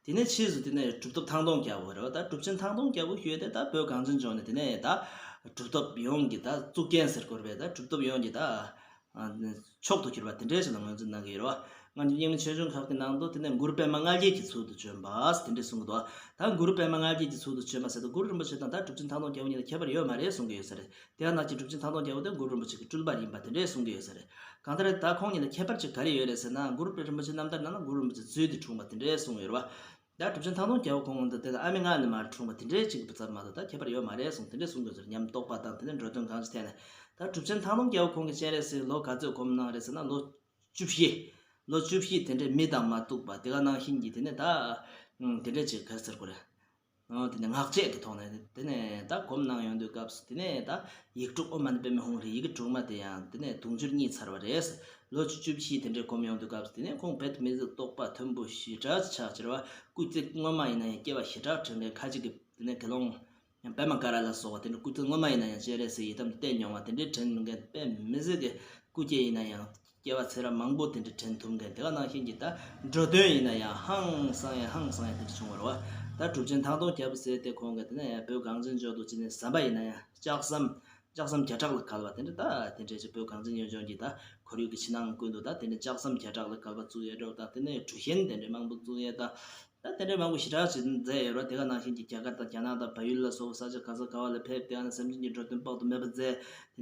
དེ་ནས་ཕྱིས་སུ་དེ་ནས་གྲུབ་ཐོབ་ཐང་སྟོང་རྒྱལ་པོ་རེད་བ། ད་གྲུབ་ཆེན་ཐང་སྟོང་རྒྱལ་པོ་ཞུས་ཏེ་ད་བོད་གངས་ཅན་ལྗོངས་ནས་དེ་ནས་ད་གྲུབ་ཐོབ་ཡོངས་ཀྱི་ད་གཙུག་རྒྱན་ཟེར་དགོས་རེད་པས། ད་གྲུབ་ཐོབ་ཡོངས་ཀྱི་ད་མཆོག་ཏུ་གྱུར་པ་དེ་འདྲའི་ཞིག་ལ་ངོས་འཛིན་གནང་གི་ཡོད་རེད་བ། སྔ་འགྱུར་རྙིང་མའི་ཆོས་འབྱུང་ཁག་གི་ནང་དུ་དེ་ནས་གུ་རུ་པདྨ་ལྔ་བརྒྱའི་གི་ཚུལ་དུ་བྱོན་པ་དེ་འདྲ་གསུང་གི་འདུག་ད་གུ་རུ་པདྨ་ལྔ་བརྒྱའི་གི་ཚུལ་དུ་བྱོན་པ་ཟེར་དུས་གུ་རུ་རིན་པོ་ཆེ་དང་ད་གྲུབ་ཆེན་ཐང་སྟོང་རྒྱལ་པོ་གཉིས་ལ་ཁྱད་པར་ཡོད་མ་རེད་གསུང་གི་ཡོད་ས་རེད། དེ་ཡང་ནང་བཞིན་གྲུབ་ཆེན་ཐང་སྟོང་རྒྱལ་པོ་དེ་གུ་རུ་རིན་པོ་ཆེ་གི་སྤྲུལ་པ་ཡིན་པ་དེ་འདྲས་གསུང་གི་ཡོད་ས་རེད། གང་ལྟར་ད་ཁོང་གཉིས་ལ་ཁྱད་པར་ཅིག་ག་རེ་ཡོད་རེད་ཟེར་ན་གུ་རུ་རིན་པོ་ཆེ་རྣམ་ཐར་ནང་ན་གུ་རུ་རིན་པོ་ཆེ་རྫུས་ཏེ་འཁྲུངས་པ་དེ་འདྲས་གསུངས་ཡོད་རེད་བ། ད་གྲུབ་ཆེན་ཐང་སྟོང་རྒྱལ་པོ་ཁོང་འདི་དེ་ལ་ཨ་མའི་མངལ་ནས་མར་འཁྲུངས་པ་དེ་འདྲས་ཅིག་གི་ཚབ་མ་གཏོགས་ད་ཁྱད་པར་ཡོད་མ་རེད་གསུངས་དེ་འདྲས་གསུང་གི་ཡོད་ས་རེད། ཉམས་རྟོགས་པ་དང་དེ་ནས་འགྲོ་དོན་གང་ཅི་ཐད་ནས་ད་གྲུབ་ཆེན་ཐང་སྟོང་རྒྱལ་པོ་ཁོང་གི་སྤྱན་རས་གཟིགས་ལོ་ག་ཚོད་སྒོམ་གནང་རེད་ཟེར་ན་ལོ་བཅུ་བཞི། ལོ་བཅུ་བཞི་དེ་འདྲས་མི་དང་མ་ཐུག་པ་དེ་ག་ནང་བཞིན་གྱི་དེ་ནས་ད་དེ་འདྲས་ཅིག་ག་རེ་ཟེར་དགོས་རེད། ཨོ་དེ་ནས་ངག་བཅད་ཀྱི་ཐོག་ནས་དེ་ནས་ད་སྒོམ་གནང་ཡོང་དུས་སྐབས་སུ་དེ་ནས་ད་ཡིག་དྲུག་ཨོཾ་མ་ཎི་པདྨེ་ཧཱུྃ་རེད། ཡི་གེ་དྲུག་མ་དེ་ཡང་དེ་ནས་དུང་ཕྱུར་གཉིས་ཚར་བ་རེད། ལོ་བཅུ་བཅུ་བཞི་དེ་འདྲའི་སྒོམ་ཡོང་དུས་སྐབས་སུ་དེ་ནས་ཁོང་རྦད་དེ་མི་ཚེ་རྟོགས་པ་མཐོན་པོ་ཞེ་དྲག་ཆགས་ཕྱིར་བ། སྐུ་ཚེ་སྔོན་མ་ཡིན་ན་ཡང་སྐྱེ་བ་ཞེ་དྲག་དྲན་མཁན་ཁ་ཅིག་གི་དེ་ནས་དགེ་སློང་པདྨ་ཀ་ར་ལ་སོགས་པ་དེ་འདྲ་སྐུ་ཚེ་སྔོན་མ་ཡིན་ན་ཡང་སྤྱན་རས་གཟིགས་ཡི་དམ་དུ་བསྟེན་མྱོང་བ་དེ་འདྲའི་དྲན་མཁན་དཔེ་མི་སྲིད་ཀྱི་སྐུ་སྐྱེ་ཡིན་ན་ཡང་། སྐྱེ་བ་ཚེ་རབས་མང་པོ་དེ་འདྲ་དྲན་ཐུབ་མཁན་དེ་ག་ནང་བཞིན་གྱི་ད་འགྲོ་དོན་ཡིན་ན་ཡང་ཧང་སང་ཡང་ཧང་སང་ཡང་དེ་འདྲ་བྱུང་བ་རེད་བ། ད་གྲུབ་ཆེན་ཐང་སྟོང་རྒྱལ་པོ་ཟེར་དེ་ཁོང་གིས་དེ་ནས་ཡང་བོད་གངས་ཅན་ལྗོངས་དུ་ཅི་ནས་ཟམ་པ་ཡིན་ན་ཡང་ལྕགས་ཟམ་ལྕགས་ཟམ་བརྒྱ་ཕྲག་ལ་བརྒལ་བ་དེ་འདྲ་ད་དེ་འདྲའི་ཅིག་བོད་གངས་ཅན་ལྗོངས་ཀྱི་ད་ཁོར་ཡུག་གི་ཕྱི་ནང་ཀུན་ཏུ་ད་དེ་འདྲའི་ལྕགས་ཟམ་བརྒྱ་ཕྲག་ལ་བརྒལ་བ་བཙུགས་ཡོད་འགྲོ། ད་དེ་ནས་གྲུ་གཞོན་དེ་འདྲའི་མང་པོ་བཙུགས་ཡོད། ད་ད་དེ་འདྲའི་མང་པོ་ཞེ་དྲག་ཅིག་མཛད་ཡོད་རེད་བ། དེ་ག་ནང་བཞིན་གྱི་རྒྱ་གར་དང་རྒྱ་ནག་དང་བལ་ཡུལ་ལ་སོགས་པ་ས་ཆ་ག་ས་ག་བ་ལ་ཕེབས་དེ་ཡང་ན་སེམས་ཅན་གྱི་འགྲོ་དོན་དཔག་ཏུ་མེད་པ་མཛད། དེ་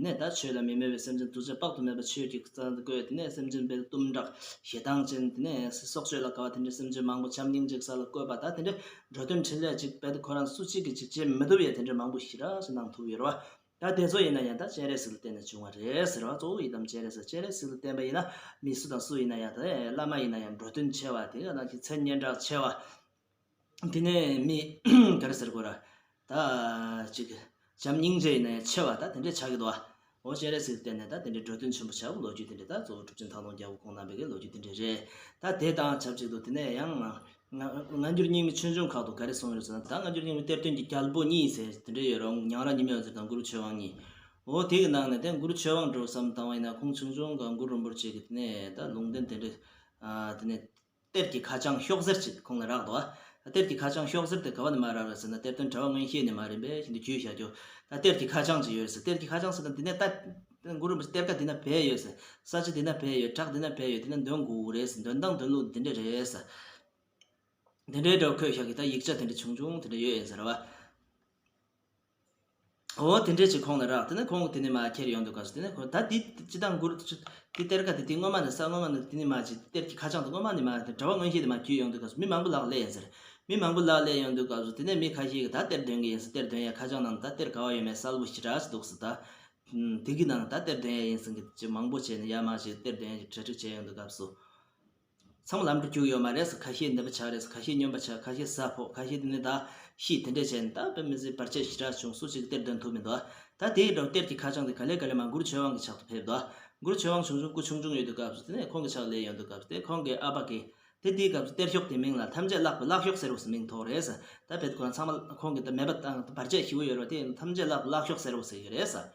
ནས་ད་ཆོས་ལ་མི་མོས་པའི་སེམས་ཅན་དུ་ཆ་དཔག་ཏུ་མེད་པ་ཆོས་ཀྱི་རྩལ་བཀོལ། དེ་ནས་སེམས་ཅན་དཔེ་གཏུམ་དྲག་ཞེ་སྡང་ཅན། དེ་ནས་སྲོག་གཅོད་ལ་དགའ་བ་དེ་འདྲའི་སེམས་ཅན་མང་པོ་བྱམས་སྙིང་རྗེ་ས་ལ་བཀོད་པ། ད་དེ་འདྲའི་འགྲོ་དོན་འཕྲིན་ལས་ཅིག་དཔེ་དེ་ཁོ་རང་སུ་གཅིག་གིས་ཅིག་བྱེད་མི་ཐུབ་ཡས་དེ་འདྲའི་མང་པོ་ཞེ་དྲག་ཅིག་གནང་ཐུབ་ཡོད་རེད་བ། ད་དེ་ཚོ་ཡིན་ན་ཡང་ད་སྤྱན་རས་གཟིགས་ལ་བརྟེན་ནས་བྱུང་བ་རེད་ཟེར་བ། གཙོ་བོ་ཡི་དམ་སྤྱན་རས་གཟིགས། སྤྱན་རས་གཟིགས་ལ་བརྟེན་པ་ཡིན་ན་མི་སུ་དང་སུ་ཡིན་ན་ཡང་ད་བླ་མ་ཡིན་ན་ཡང་འགྲོ་དོན་ཆེ་བ། དེ་ག་ནང་བཞིན་མཚན་སྙན་གྲགས་ཆེ་བ། དེ་ནས་མི་ག་རེ་ཟེར་དགོས་ར། ད་ཅིག་བྱམས་སྙིང་རྗེ་ཡིན་ན་ཡང་ཆེ་བ་ད་དེ་འདྲས་ཆགས་ཀྱི་འདུག་བ། འོ་སྤྱན་རས་གཟིགས་ལ་བརྟེན་ནས་ད་དེ་འདྲའི་འགྲོ་དོན་ཆེན་པོ་བྱ་བའི་ལོ་རྒྱུས་དེ་འདྲས་ད་གཙོ་བོ་གྲུབ་ཆེན་ཐང་སྟོང་རྒྱལ་པོ་ཁོང་རྣམ་པའི་གི་ལོ་རྒྱུས་དེ་འདྲས་རེད། ད་དེ་དང་ཆབས་ཅིག་ཏུ་དེ་ནས་ཡང་ང་ང་སྔ་འགྱུར་རྙིང་མའི་ཆོས་འབྱུང་ཁག་ཏུ་ག་རེ་གསུངས་ཡོད་ཟེར་ན། ད་སྔ་འགྱུར་རྙིང་མའི་གཏེར་སྟོན་གྱི་རྒྱལ་པོ་གཉིས་ཟེར་དེ་འདྲས་ཡོད་རུང་། ཉང་རལ་ཉི་མའི་འོད་ཟེར་དང་གུ་རུ་ཆོས་དབང་གཉིས། འོ་དེ་གི་ནང་ནས་དེ་གུ་རུ་ཆོས་དབང་འདྲ་བོ་བསམ་བཏང་བ་ཡིན་ན་ཁོང་ཆུང་ཆུང་སྒང་གུ་རུ་རིན་པོ་ཆེ་གི་དེ་ནས་ད་ལུང་བསྟན་དེ་འདྲས་ཨ་དེ་ནས། གཏེར་གྱི་ཁ་བྱང་ཤོག་སེར་ཅིག་ཁོང་ལ་རག་འདུག་ཨ། གཏེར་གྱི་ཁ་བྱང་ཤོག་སེར་དེ་ག་བ་ནས་མར་རག་རེད་ཟེར་ན། གཏེར་སྟོན་གྲྭ་པ་མངོན་ཤེས་ནས་མར་རིམ་པས་ཤིན་ཏུ་བརྒྱུད་བཞག་རྒྱུ། ད་གཏེར་གྱི་ཁ་བྱང་ཅིག་ཡོད་ཟེར། གཏེར་གྱི་ཁ་བྱང་ཟེར་ན་འདི་ནས་ད་གུ་རུ་རིན་པོ་ཆེ་གཏེར་ཁ་འདི་ན་སྦས་ཡོད་ཟེར། ས་ཆ་འདི་ན་སྦས་ཡོད། བྲག་འདི་ན་སྦས་ཡོད། འདི་ན་འདོན་དགོས་རེད་ཟེར། འདོན་སྟངས་འདོན་ལུགས་འདི་འདྲ་རེད་ཟེར། འདི་འདྲའི་འདྲ་བོ་འཁོད་བཞག་གི་ད་ཡིག་ཆ་དེ་འདྲ་ཆུང་ཆུང་དེ་འདྲ་ཡོད་ཡིན་ཟེར་བ། འོ་དེ་འདྲས་ཅིག་ཁོང་ལ་རག་དེ་ནས་ཁོང་གིས་དེ་ནས་མར་ཁྱེར་ཡོང་དུས་སྐབས་སུ། དེ་ནས་ཁོ་ད་འདི་སྤྱི་བཏང་གུ་རུ་འདི་གཏེར་ཁ་དེ་དེ་སྔོན་མ་ནས་ས་སྔོན་མ་ནས་དེ་ནས་མར་ཅིག་གཏེར་གྱི་ཁ་བྱང་དེ་སྔོན་མ་ནས་མར་དེ་གྲྭ་པ་མངོན་ཤེས་དེ་མར་བརྒྱུད་ཡོང་དུས་སྐབས་སུ་མི་མང་པོ་ལག་སླེབས་ཡིན་ཟེར། མི་མང་པོ་ལག་སླེབས་ཡོང་དུས་སྐབས་སུ་དེ་ནས་མི་ཁ་ཤས་ཀྱིས་ད་གཏེར་འདོན་གྱི་ཡིན་ཟེར། གཏེར་འདོན་ཡ་ཁ་བྱང་ནང་ད་གཏེར་ག་བ་ཡོད་མེད་གསལ་པོ་ཞེ་དྲག་ཅིག་འདུག་ཟེར། ད་དེ་གི་ནང་ད་གཏེར་འདོན་ཡ་ཡིན་ཟེར་གྱི་ཅིག་མང་པོ་བྱས་ནས་ཡར་མར་ཅིག་གཏེར་འདོན་ཡ་གྲ་སྒྲིག་བྱས་ཡོང་དུས་སྐབས་སུ། ཚང་མ་ལམ་འགྲོ་རྒྱུགས་ཡོད་མ་རེད་ཟེར། ཁ་ཤས་ནད་པ་ཆགས་རེད་ཟེར། ཁ་ཤས་སྨྱོན་པ་ཆགས། ཁ་ཤས་ཟ་ཕོག། ཁ་ཤས་དེ་ནས་ད་ཤི། དེ་འདྲས་བྱས་ནས་ད་དཔེ་མི་སྲིད་བར་ཆད་ཞེ་དྲག་བྱུང་། སུ་གཅིག་གཏེར་འདོན་ཐུབ་མི་འདུག་ད་དེའི་འགྲོ་གཏེར་གྱི་ཁ་བྱང་དེ་ག་ལེ་ག་ལེ་མར་གུ་རུ་ཆོས་དབང་གི་ཕྱག་ཏུ་ཕེབས་འདུག་གུ་རུ་ཆོས་དབང་ཆུང་ཆུང་སྐུ་ཆུང་ཆུང་ཡོད་དུས་སྐབས་སུ་དེ་ནས་ཁོང་གི་ཕྱག་ལས་ཡོང་དུས་སྐབས་སུ་དེ་ཁོང་གི་ཨ་ཕ་གིས་དེ་དེའི་སྐབས་སུ་གཏེར་ཤོག་དེ་མིང་ལ་ཐམས་ཅད་བཀླགས་པའི་བཀླག་ཤོག་ཟེར་བ་ཟེར་མིང་ཐོགས་རེད་ཟེར། ད་བེད་ཁོ་རང་ཚང་མ་ཁོང་གི་ད་མེད་པ་དང་བར་ཆད་ཞེ་པོ་ཡོད་རེད་བ། དེ་ཐམས་ཅད་བཀླགས་པའི་བཀླག་ཤོག་ཟེར་བ་ཟེར་གྱི་རེད་ཟེར།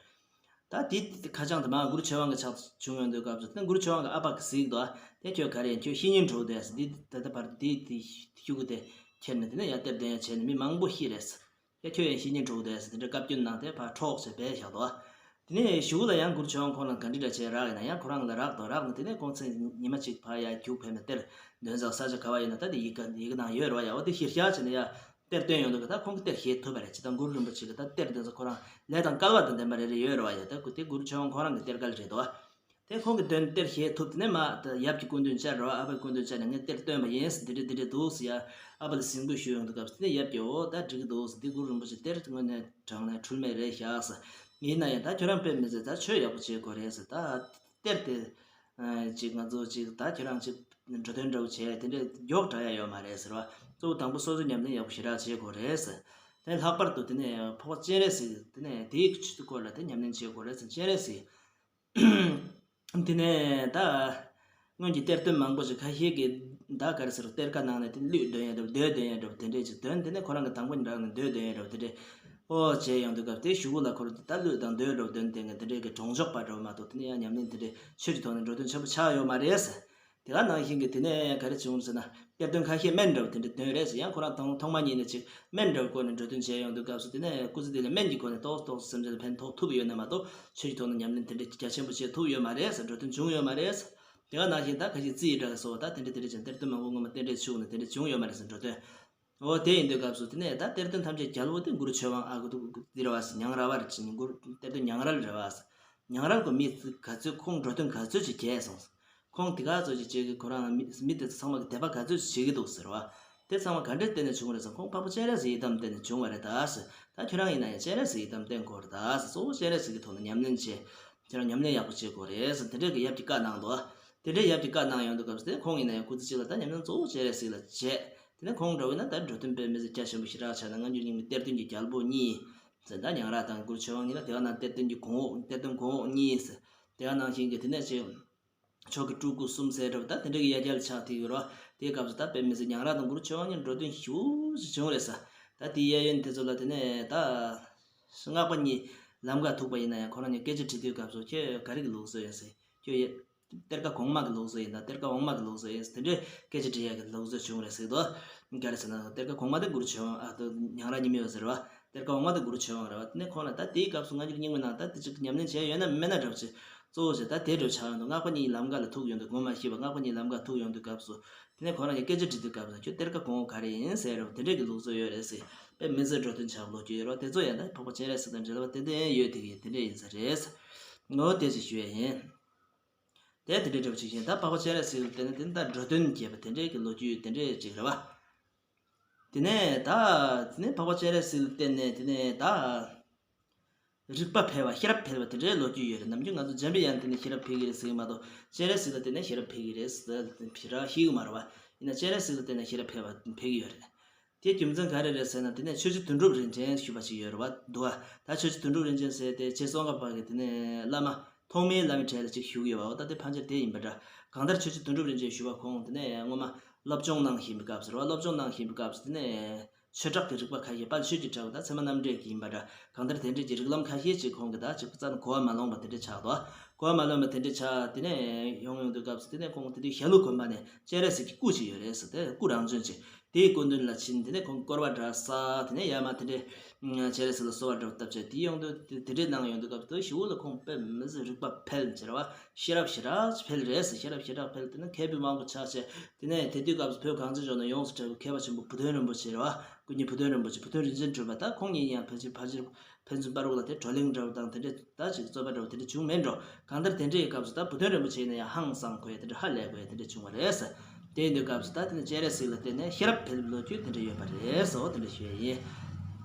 ད་དེ་ཁ་བྱང་དེ་མར་གུ་རུ་ཆོས་དབང་གི་ཕྱག་ཏུ་བྱུང་ཡོང་དུས་སྐབས་སུ་དེ་གུ་རུ་ཆོས་དབང་གི་ཨ་ཕ་གིས་གཟིགས་འདུག་དེ་ཁྱོད་ག་རེ་ཡིན། ཁྱོད་བཤེས་གཉེན་གྲོགས་དེ་ཟེར། འདི་ད་ལྟ་བར་འདི་དེ་ཤུ་གུ་དེ་ཁྱེར་ནས་དེ་ནས་ཡར་གཏེར་འདོན་ཡ་བྱས་ནས་མི་མང་པོ་ཤི་རེད་ཟེར། ཡ་ཁྱོད་ཡང་བཤེས་གཉེན་གྲོགས་དེ་ཟེར་དེ་འདྲ་བཀའ་བཀྱོན་གནང་སྟེ་ཕར་འཕྲོག་བྱས་སྦས་བཞག་འདུག་དེ་ནས་གཞུག་ལ་ཡང་གུ་རུ་ཆོས་དབང་ཁོང་རང་ག་འདྲ་འདྲ་བྱས་རག་ཡིན་ན་ཡང་ཁོ་རང་ལ་རག་འདུག་རག་ནས་དེ་ནས་ཁོང་ཚེ་ཉི་མ་གཅིག་ཕར་ཡར་རྒྱུགས་ཕེབས་ནས་གཏེར་འདོན་ས་ས་ཆ་ག་བ་ཡོད་ན་ད་དེ་ཡི་གེ་ཡི་གེ་ནང་ཡོད་རེད་བ་ཡ། འོ་དེ་གཞིར་བཞག་བྱས་ནས་ཡ། གཏེར་འདོན་ཡོང་དུས་ད་ཁོང་གིས་གཏེར་བཞེས་ཐུབ་པ་རེད། ཇི་ལྟར་གུ་རུ་རིན་པོ་ཆེ་གིས་ད་གཏེར་འདོན་ས་ཁོ་རང་ལས་དང་སྐལ་བ་དང་ལྡན་པ་རེ་རེ་ཡོད་རེད་བ་ཡ། ད་གུ་དེ་གུ་རུ་ཆོས་དབང་ཁོ་རང་གི་གཏེར་སྐལ་རེད་དོ། དེ་ཁོང་གིས་དོན་གཏེར་བཞེས་ཐུབ། དེ་ནས་མ་ད་ཡབ་ཀྱི་སྐུ་མདུན་བཅར་རོ། ཨ་ཕའི་སྐུ་མདུན་བཅར་ནས་ངས་གཏེར་བཏོན་པ་ཡིན་ཟེར། འདི་འདྲ་འདི་འདྲ་འདུག་ཟེར་ཡ། ཨ་ཕ་ལ་གཟིགས་འབུལ་ཞུས་ཡོང་དུས་སྐབས་སུ་དེ་ནས་ཡབ་ཀྱིས་འོ་ད་འགྲིག་གི་འདུག་ཟེར། འདི་གུ་རུ་རིན་པོ་ཆེ་གཏེར་དངོས་གནས་དྲང་གནས་འཁྲུལ་མེད་རེད་ཤག་ཟེར། ཡིན་ན་ཡང་ད་ཁྱོད་རང་དཔེ་མི་སྲིད་ད་ཆོས་ཡག་པོ་བྱེད་དགོས་རེད་ཟེར། ད་གཏེར་དེ་ཅིག་ང་ཚོ་ཅིག་ད་ཁྱོད་རང་ཅིག་འགྲོ་དོན་འདྲ་བོ་བྱས་དེ་འདྲ་མགྱོགས་དྲག་ཡ་ཡོད་མ་རེད་ཟེར་བ། གཙོ་བོ་དང་པོ་སོ་སོའི་ཉམས་ལེན་ཡག་པོ་ཞེ་དྲག་བྱེད་དགོས་རེད་ཟེར། དེ་ལྷག་པར་དུ་དེ་ནས་འཕགས་པ་སྤྱན་རས་གཟིགས་དེ་ནས་དེའི་ཆེད་དུ་སྐོར་ལ་དེ་ཉམས་ལེན་བྱེད་དགོས་རེད་ཟེར། སྤྱན་རས་གཟིགས། དེ་ནས་ད་སྔོན་གྱི་གཏེར་སྟོན་མང་པོ་ཞིག་ཁ་ཤས་ཀྱིས་ད་ག་རེ་ཟེར། གཏེར་ཁ་ནང་ནས་དེ་གླུད་འདོན་ཡ་འདྲ་བོ་མདོས་འདོན་ཡ་འདྲ་བོ་དེ་འདྲས་ཅིག་འདོན། དེ་ནས་ཁོ་རང་གི་དང་པོ་འདྲ་ནས་མདོས་འདོན་ཡ་འདྲ་བོ་དེ་འདྲས། ཨོ་བྱས་ཡོང་དུས་སྐབས་དེ་གཞུག་གུ་ལ་ཁོར་ད་གླུད་དང་མདོས་འདྲ་བོ་འདོན་དེ་འདྲས་ཀྱི་གྲོང་ཆོག་པ་འདྲ་བོ་མ་གཏོགས་དེ་ནས་ཡང་ཉམས་ལེན་དེ་འདྲས་ཆོས་ཀྱི་ཐོག་ནས་འགྲོ་དོན་ཆེན་པོ་ཆགས་ཡོད་མ་རེད། དེ་ག་ནང་བཞིན་གྱི་དེ་ནས་ག་རེ་བྱུང་ཟེར་ན། གཏེར་སྟོན་ཁ་ཤས་སྨན་འདྲ་བོ་དེ་འདྲ་འདོན་རེད་ཟེར། ཡང་ཁོ་རང་ཐོག་ཐོག་མ་ཉིད་ནས་ཅིག་སྨན་འདྲ་བོ་བསྐོལ་ནས་འགྲོ་དོན་བྱས་ཡོང་དུས་སྐབས་སུ་དེ་ནས་སྐུ་ཚེ་འདི་ལ་སྨན་གྱི་སྒོ་ནས་ཏོག་ཏོག་སེམས་ཅན་ལ་ཕན་ཐོགས་ཐུབ་ཡོད་ན་མ་གཏོགས་ཆོས་ཀྱི་ཐོག་ནས་ཉམས་ལེན་དེ་འདྲ་རྒྱ་ཆེན་པོ་བྱེད་ཐུབ་ཡོད་མ་རེད་ཟེར། འགྲོ་དོན་བྱུང་ཡོད་མ་རེད་ཟེར། དེ་ག་ནང་བཞིན་ད་ཁ་ཤས་རྩིས་འདྲ་སོགས་ད་དེ་འདྲ་དེ་འདྲ་ཅན་གཏེར་སྟོན་མང་པོ་སྔོན་མ་རྟེན་འབྲེལ་ཞུགས་ནས་དེ་འདྲ་བྱུང་ཡོད་མ་རེད་ཟེར། འགྲོ་དོན། འོ་དེ་ཡིན་དུས་སྐབས་སུ་དེ་ནས་ད་གཏེར་སྟོན་ཐམས་ཅད་རྒྱལ་པོ་དེ་གུ་རུ་ཆོས་དབང་ཨ་ཁུ་འདི་རེད་བ་ཟེར། ཉང་རལ་བ་རེད་ཟེར། གུ་རུ་གཏེར་སྟོན་ཉང་རལ་རེད་བ་ཟེར། ཉང་རལ་གྱི་མི་ག་ཚོད་ཁོང་འགྲོ་དོན་ག་ཚོད་ཅིག་བྱས་སོང་ཟེར། ཁོང་དེ་ག་ཚོད་ཅིག་བྱེད་ཀྱི། ཁོ་རང་མི་མི་དེ་ཚོ་ཚང་མ་གི་དད་པ་ག་ཚོད་ཅིག་བྱེད་ཀྱི་འདུག་ཟེར་བ། དེ་ཚང་མ་ག་འདྲས་བརྟེན་ནས་བྱུང་བ་རེད་ཟེར། ཁོང་འཕགས་པ་སྤྱན་རས་གཟིགས་ཡི་དམ་བརྟེན་ནས་བྱུང་བ་རེད་ད་ཟེར། ད་ཁྱོད་རང་ཡིན་ན་ཡང་སྤྱན་རས་གཟིགས་ཡི་དམ་བརྟེན་དགོས་རེད་ད་ཟེར། གཙོ་བོ་སྤྱན་རས་གཟིགས་ཀྱི་ཐོག་ནས་ཉམས་ལེན་བྱེད། ཁྱོད་རང་ཉམས་ལེན་ཡག་པོ་བྱེད་དགོས་རེད་ཟེར། དེ་འདྲས་ཀྱི་ཡབ་ཀྱིས་བཀའ་གནང་འདུག། དེ་འདྲའི་ཡབ་ཀྱིས་བཀའ་གནང་ཡོང་དུས་སྐབས་སུ་དེ་ཁོང་ཡིན་ན་ཡང་སྐུ་ཚེ་གཅིག་ལ་ད་ཉམས་ལེན་གཙོ་བོ་སྤྱན་རས་གཟིགས་ལ་བྱས། དེ་ནས་ཁོང་འདྲ་བོ་ཡིན་ན་ད་འགྲོ་དོན་དཔེ་མི་སྲིད་རྒྱ་ཆེན་པོ་ཞེ་དྲག་ཆགས་ན། སྔ་འགྱུར་རྙིང་མའི་གཏེར་སྟོན་གྱི་རྒྱལ་པོ་གཉིས་ཟེར། ད་ཉང་རལ་དང་གུ་རུ་ཆོས་དབང་གཉིས་ལ། དེ་ག་ནང་གཏེར་སྟོན་གྱི་གོང་འོག་གཏེར་སྟོན་གོང་འོག་གཉིས་ཟེར། དེ་ག་ནང་བཞིན་གྱི་དེ་ནས་ཅིག་མཆོག་གི་སྤྲུལ་སྐུ་གསུམ་ཟེར་འདྲ་བོ་ད་དེ་འདྲ་གི་ཡ་གྱལ་ཆགས་ཐིག་ཡོད་རོ། དེའི་སྐབས་སུ་ད་དཔེ་མི་སྲིད་ཉང་རལ་དང་གུ་རུ་ཆོས་དབང་གཉིས་འགྲོ་དོན་ཞེ་པོ་ཅིག་བྱུང་རེད་ཟེར། ད་དེའི་གཡས་གཡོན་དེ་ཚོ་ལ་དེ་ནས་ད་སྔགས་པ་གཉིས་ལམ་ཁ་ཐུག་པ་ཡིན་ན་ཡང་ཁོ་རང་གཉིས་སྐད་ཆ་དྲིས་དུས་སྐབས་སུ་ཁྱོད་ག་རེ་གི་ལུགས་སྲོལ་ཡིན་ཟེར། ཁྱོད་ཡ་གཏེར་ཁ་གོང་མ་གི་ལུགས་སྲོལ་ཡིན་ད། གཏེར་ཁ་འོག་མ་གི་ལུགས་སྲོལ་ཡིན་ཟེར། དེ་འདྲའི་སྐད་ཆ་དྲི་ཡ་གི་ལུགས་སྲོལ་བྱུང་རེད་ཟེར་དོ། ག་རེ་ཟེར་ན་གཏེར་ཁ་གོང་མ་དེ་གུ་རུ་ཆོས་དབང་ཨ་དོ་ཉང་རལ་གཉིས་མེད་པ་ཟེར་བ། གཏེར་ཁ་འོག་མ་དེ་གུ་རུ་ཆོས་དབང་རེད་བ། དེ་ནས་ཁོང་ལ་ད་དེའི་སྐབས་སུ་སྔ་འགྱུར་རྙིང་མའི་ནང་ད་དེ་ཅིག་ཉམས་ལེན་བྱས་ཡོད་ན་མེད་ན་འདྲ་བོ་ཅིག་གཙོ་བོ་ཞིག་ད་དེ་འདྲ་ཆགས་ཡོང་དུས། སྔགས་པ་གཉིས་ལམ་ཁ་ལ་ཐུག་ཡོང་དུས། ངོ་མ་ཤེས་པ་སྔགས་པ་གཉིས་ལམ་ཁ་ཐུག་ཡོང་དུས་སྐབས་སུ། དེ་ནས་ཁོ་རང་གཉིས་སྐད་ཆ་དྲི་དུས་སྐབས་སུ་ཁྱོད་གཏེར་ཁ་གོང་འོག་ག་རེ་ཡིན་ཟེར་རོ། དེ་འདྲས་ཀྱི་ལུགས་སྲོལ་ཡོད་རེད་ཟེར། དཔེ་མི་སྲིད་འགྲོ་དོན་ཆགས་ལོ་རྒྱུས་ཡོད་རོ། དེ་ཚོ་ཡང་ད་འཕགས་པ་སྤྱན་རས་གཟིགས་དང་འབྲེལ་བ་ཏན་ཏན་ཡོད་དེ་གི་དེ་འདྲས་ཡིན་ས་རེད། ངོ་བོ་དེ་ཅིག་ཞུ་ཡ་ཡིན། དེ་དེ་འདྲས་འདྲ་བོ་ཅིག་ཡིན། ད་འཕགས་པ་སྤྱན་རས་གཟིགས་ལ་བརྟེན་ནས་དེ་ནི་ད་འགྲོ་དོན་རྒྱས་པ་དེ་འདྲས་ཀྱི་ལོ་རྒྱུས་དེ་འདྲས་ཅིག་རེད་བ། དེ་ནས་ད་དེ་ནས་འཕགས་པ་སྤྱན་རས་གཟིགས་ལ་བརྟེན་ནས་དེ་ནས་ད། རིག་པ་འཕེལ་བ། ཤེས་རབ་འཕེལ་བ་དེ་འདྲའི་ལོ་རྒྱུས་ཡོད་རེད། ནམ་རྒྱུན་ང་ཚོ་འཇམ་པའི་དབྱངས་བརྟེན་ནས་ཤེས་རབ་འཕེལ་གྱི་རེད་ཟེར་གྱི་མ་གཏོགས། སྤྱན་རས་གཟིགས་ལ་བརྟེན་ནས་ཤེས་རབ་འཕེལ་གྱི་རེད་ཟེར་ཞེ་དྲག་ཤེས་ཀྱི་མ་རེད་བ། ཡིན་ན་སྤྱན་རས་གཟིགས་ལ་བརྟེན་ནས་ཤེས་རབ་འཕེལ་བ་འཕེལ་གྱི་ཡོད་རེད། དེའི་རྒྱུ་མཚན་ག་རེ་རེད་ཟེར་ན། དེ་ནས་ཆོས་རྗེ་དོན་གྲུབ་རིན་ཆེན་ཞུ་བ་ཞིག་ཡོད་རེད་བ། འདུག་བ། ད་ཆོས་རྗེ་དོན་གྲུབ་རིན་ཆེན་ཟེར་དེ་རྗེ་ཙོང་ཁ་པ་གི་དེ་ནས་བླ་མ་ཐོག་མའི་བླ་མའི་གྲས་ལ་ཅིག་ཞུ་གི་ཡོད་བ། ད་དེ་ཕལ་ཆེར་དེ་ཡིན་པ་འདྲ། གང་ལྟར་ཆོས་རྗེ་དོན་གྲུབ་རིན་ཆེན་ཞུ་བ་ཁོང་དེ་ནས་སྔོན་མ་སློབ་སྦྱོང་གནང་བཞིན་པའི་སྐབས་སུ་རེད་བ། སློབ་སྦྱོང་གནང་བཞིན་པའི་སྐབས་སུ་དེ་ནས། ཆོས་གྲགས་ཀྱི་རིག་པ་ཁ་ཤས། དཔལ་ཆོས་ཀྱི་གྲགས་པ་དང་ཚད་མ་རྣམ་འགྲེལ་གྱི་ཡིན་པ་འདྲ། གང་ལྟར་དེ་འདྲས་ཀྱི་རིགས་ལམ་ཁ་ཤས་ཅིག་ཁོང་གིས་ད་ཅིག་རྩ་ནས་གོ་བ་མ་ལོན་པ་དེ་འདྲས་ཆགས་འདུག། གོ་བ་མ་ལོན་པ་དེ་འདྲས་ཆགས། དེ་ནས་ཡོང་ཡོང་དུས་སྐབས་སུ་དེ་ནས་ཁོང་དེ་དུས་ཞྭ་ལུ་དགོན་པ་ནས་སྤྱན་རས་གཟིགས་ཀྱི་སྐུ་ཅིག་ཡོད་རེད་ཟེར། དེ་སྐུ་རང་བྱོན་ཅིག། དེའི་སྐུ་མདུན་ལ་ཕྱིན། དེ་ནས་ཁོང་སྐོར་བ་འདྲ་བསགས། དེ་ནས་ཡར་མར་དེ་འདྲས་སྤྱན་རས་གཟིགས་ལ་གསོལ་བ་འདྲ་བཏབ་བྱས། དེ་ཡོང་དུས་དེ་དེ་འདྲས་གནང་ཡོང་དུས་སྐབས་སུ་ཞྭ་ལུ་ཁོང་དཔེ་མི་སྲིད་རིག་པ་འཕེལ་ཟེར་བ། ཤེས་རབ་ཞེ་དྲག་འཕེལ་རེད་ཟེར། ཤེས་རབ་ཞེ་དྲག་འཕེལ། དེ་ནས་མཁས་པའི་དབང་པོ་ཆགས་བྱས། དེ་ནས་དེ་དུས་སྐབས་སུ་བོད་གངས་ཅན་ལྗོངས་ནས་ཡོངས་སུ་གྲགས་པའི་མཁས་པ་ཆེན་པོ་བུ་སྟོན་རིན་པོ་ཆེ་རེད་བ། སྐུ་ཉིད་བུ་སྟོན་རིན་པོ་ཆེ། བུ་སྟོན་རིན་ཆེན་གྲུབ་པ། ད་ཁོང་གཉིས་ཡང་ཕལ་ཆེར་ཕལ་ཆེར་ཕན་ཚུན་བར་དུ་ལ་དེ་བགྲོ་གླེང་འདྲ་བོ་དང་དེ་འདྲས་ད་ཅིག་རྩོད་པ་འདྲ་བོ་དེ་འདྲས་བྱུང་མེད་འགྲོ། གང་ལྟར་དེ་འདྲའི་སྐབས་སུ་ད་བུ་སྟོན་རིན་པོ་ཆེ་ཡིན་ན་ཡང་ཧང་སངས་དགོས་ཡ་དེ་འདྲས་ཧ་ལས་དགོས་ཡ་དེ་འདྲས་བྱུང་བ་རེད་ཟེར། དེ་ཡིན་དུས་སྐབས་སུ་ད་དེ་ནས་སྤྱན་རས་གཟིགས་ལ་བརྟེན་ནས་ཤེས་རབ་འཕེལ་བའི་ལོ་རྒྱུས་དེ་འདྲས་ཡོད་པ་རེད་ཟེར། འོ་དེ་འདྲས་ཞུ་ཡ་ཡིན།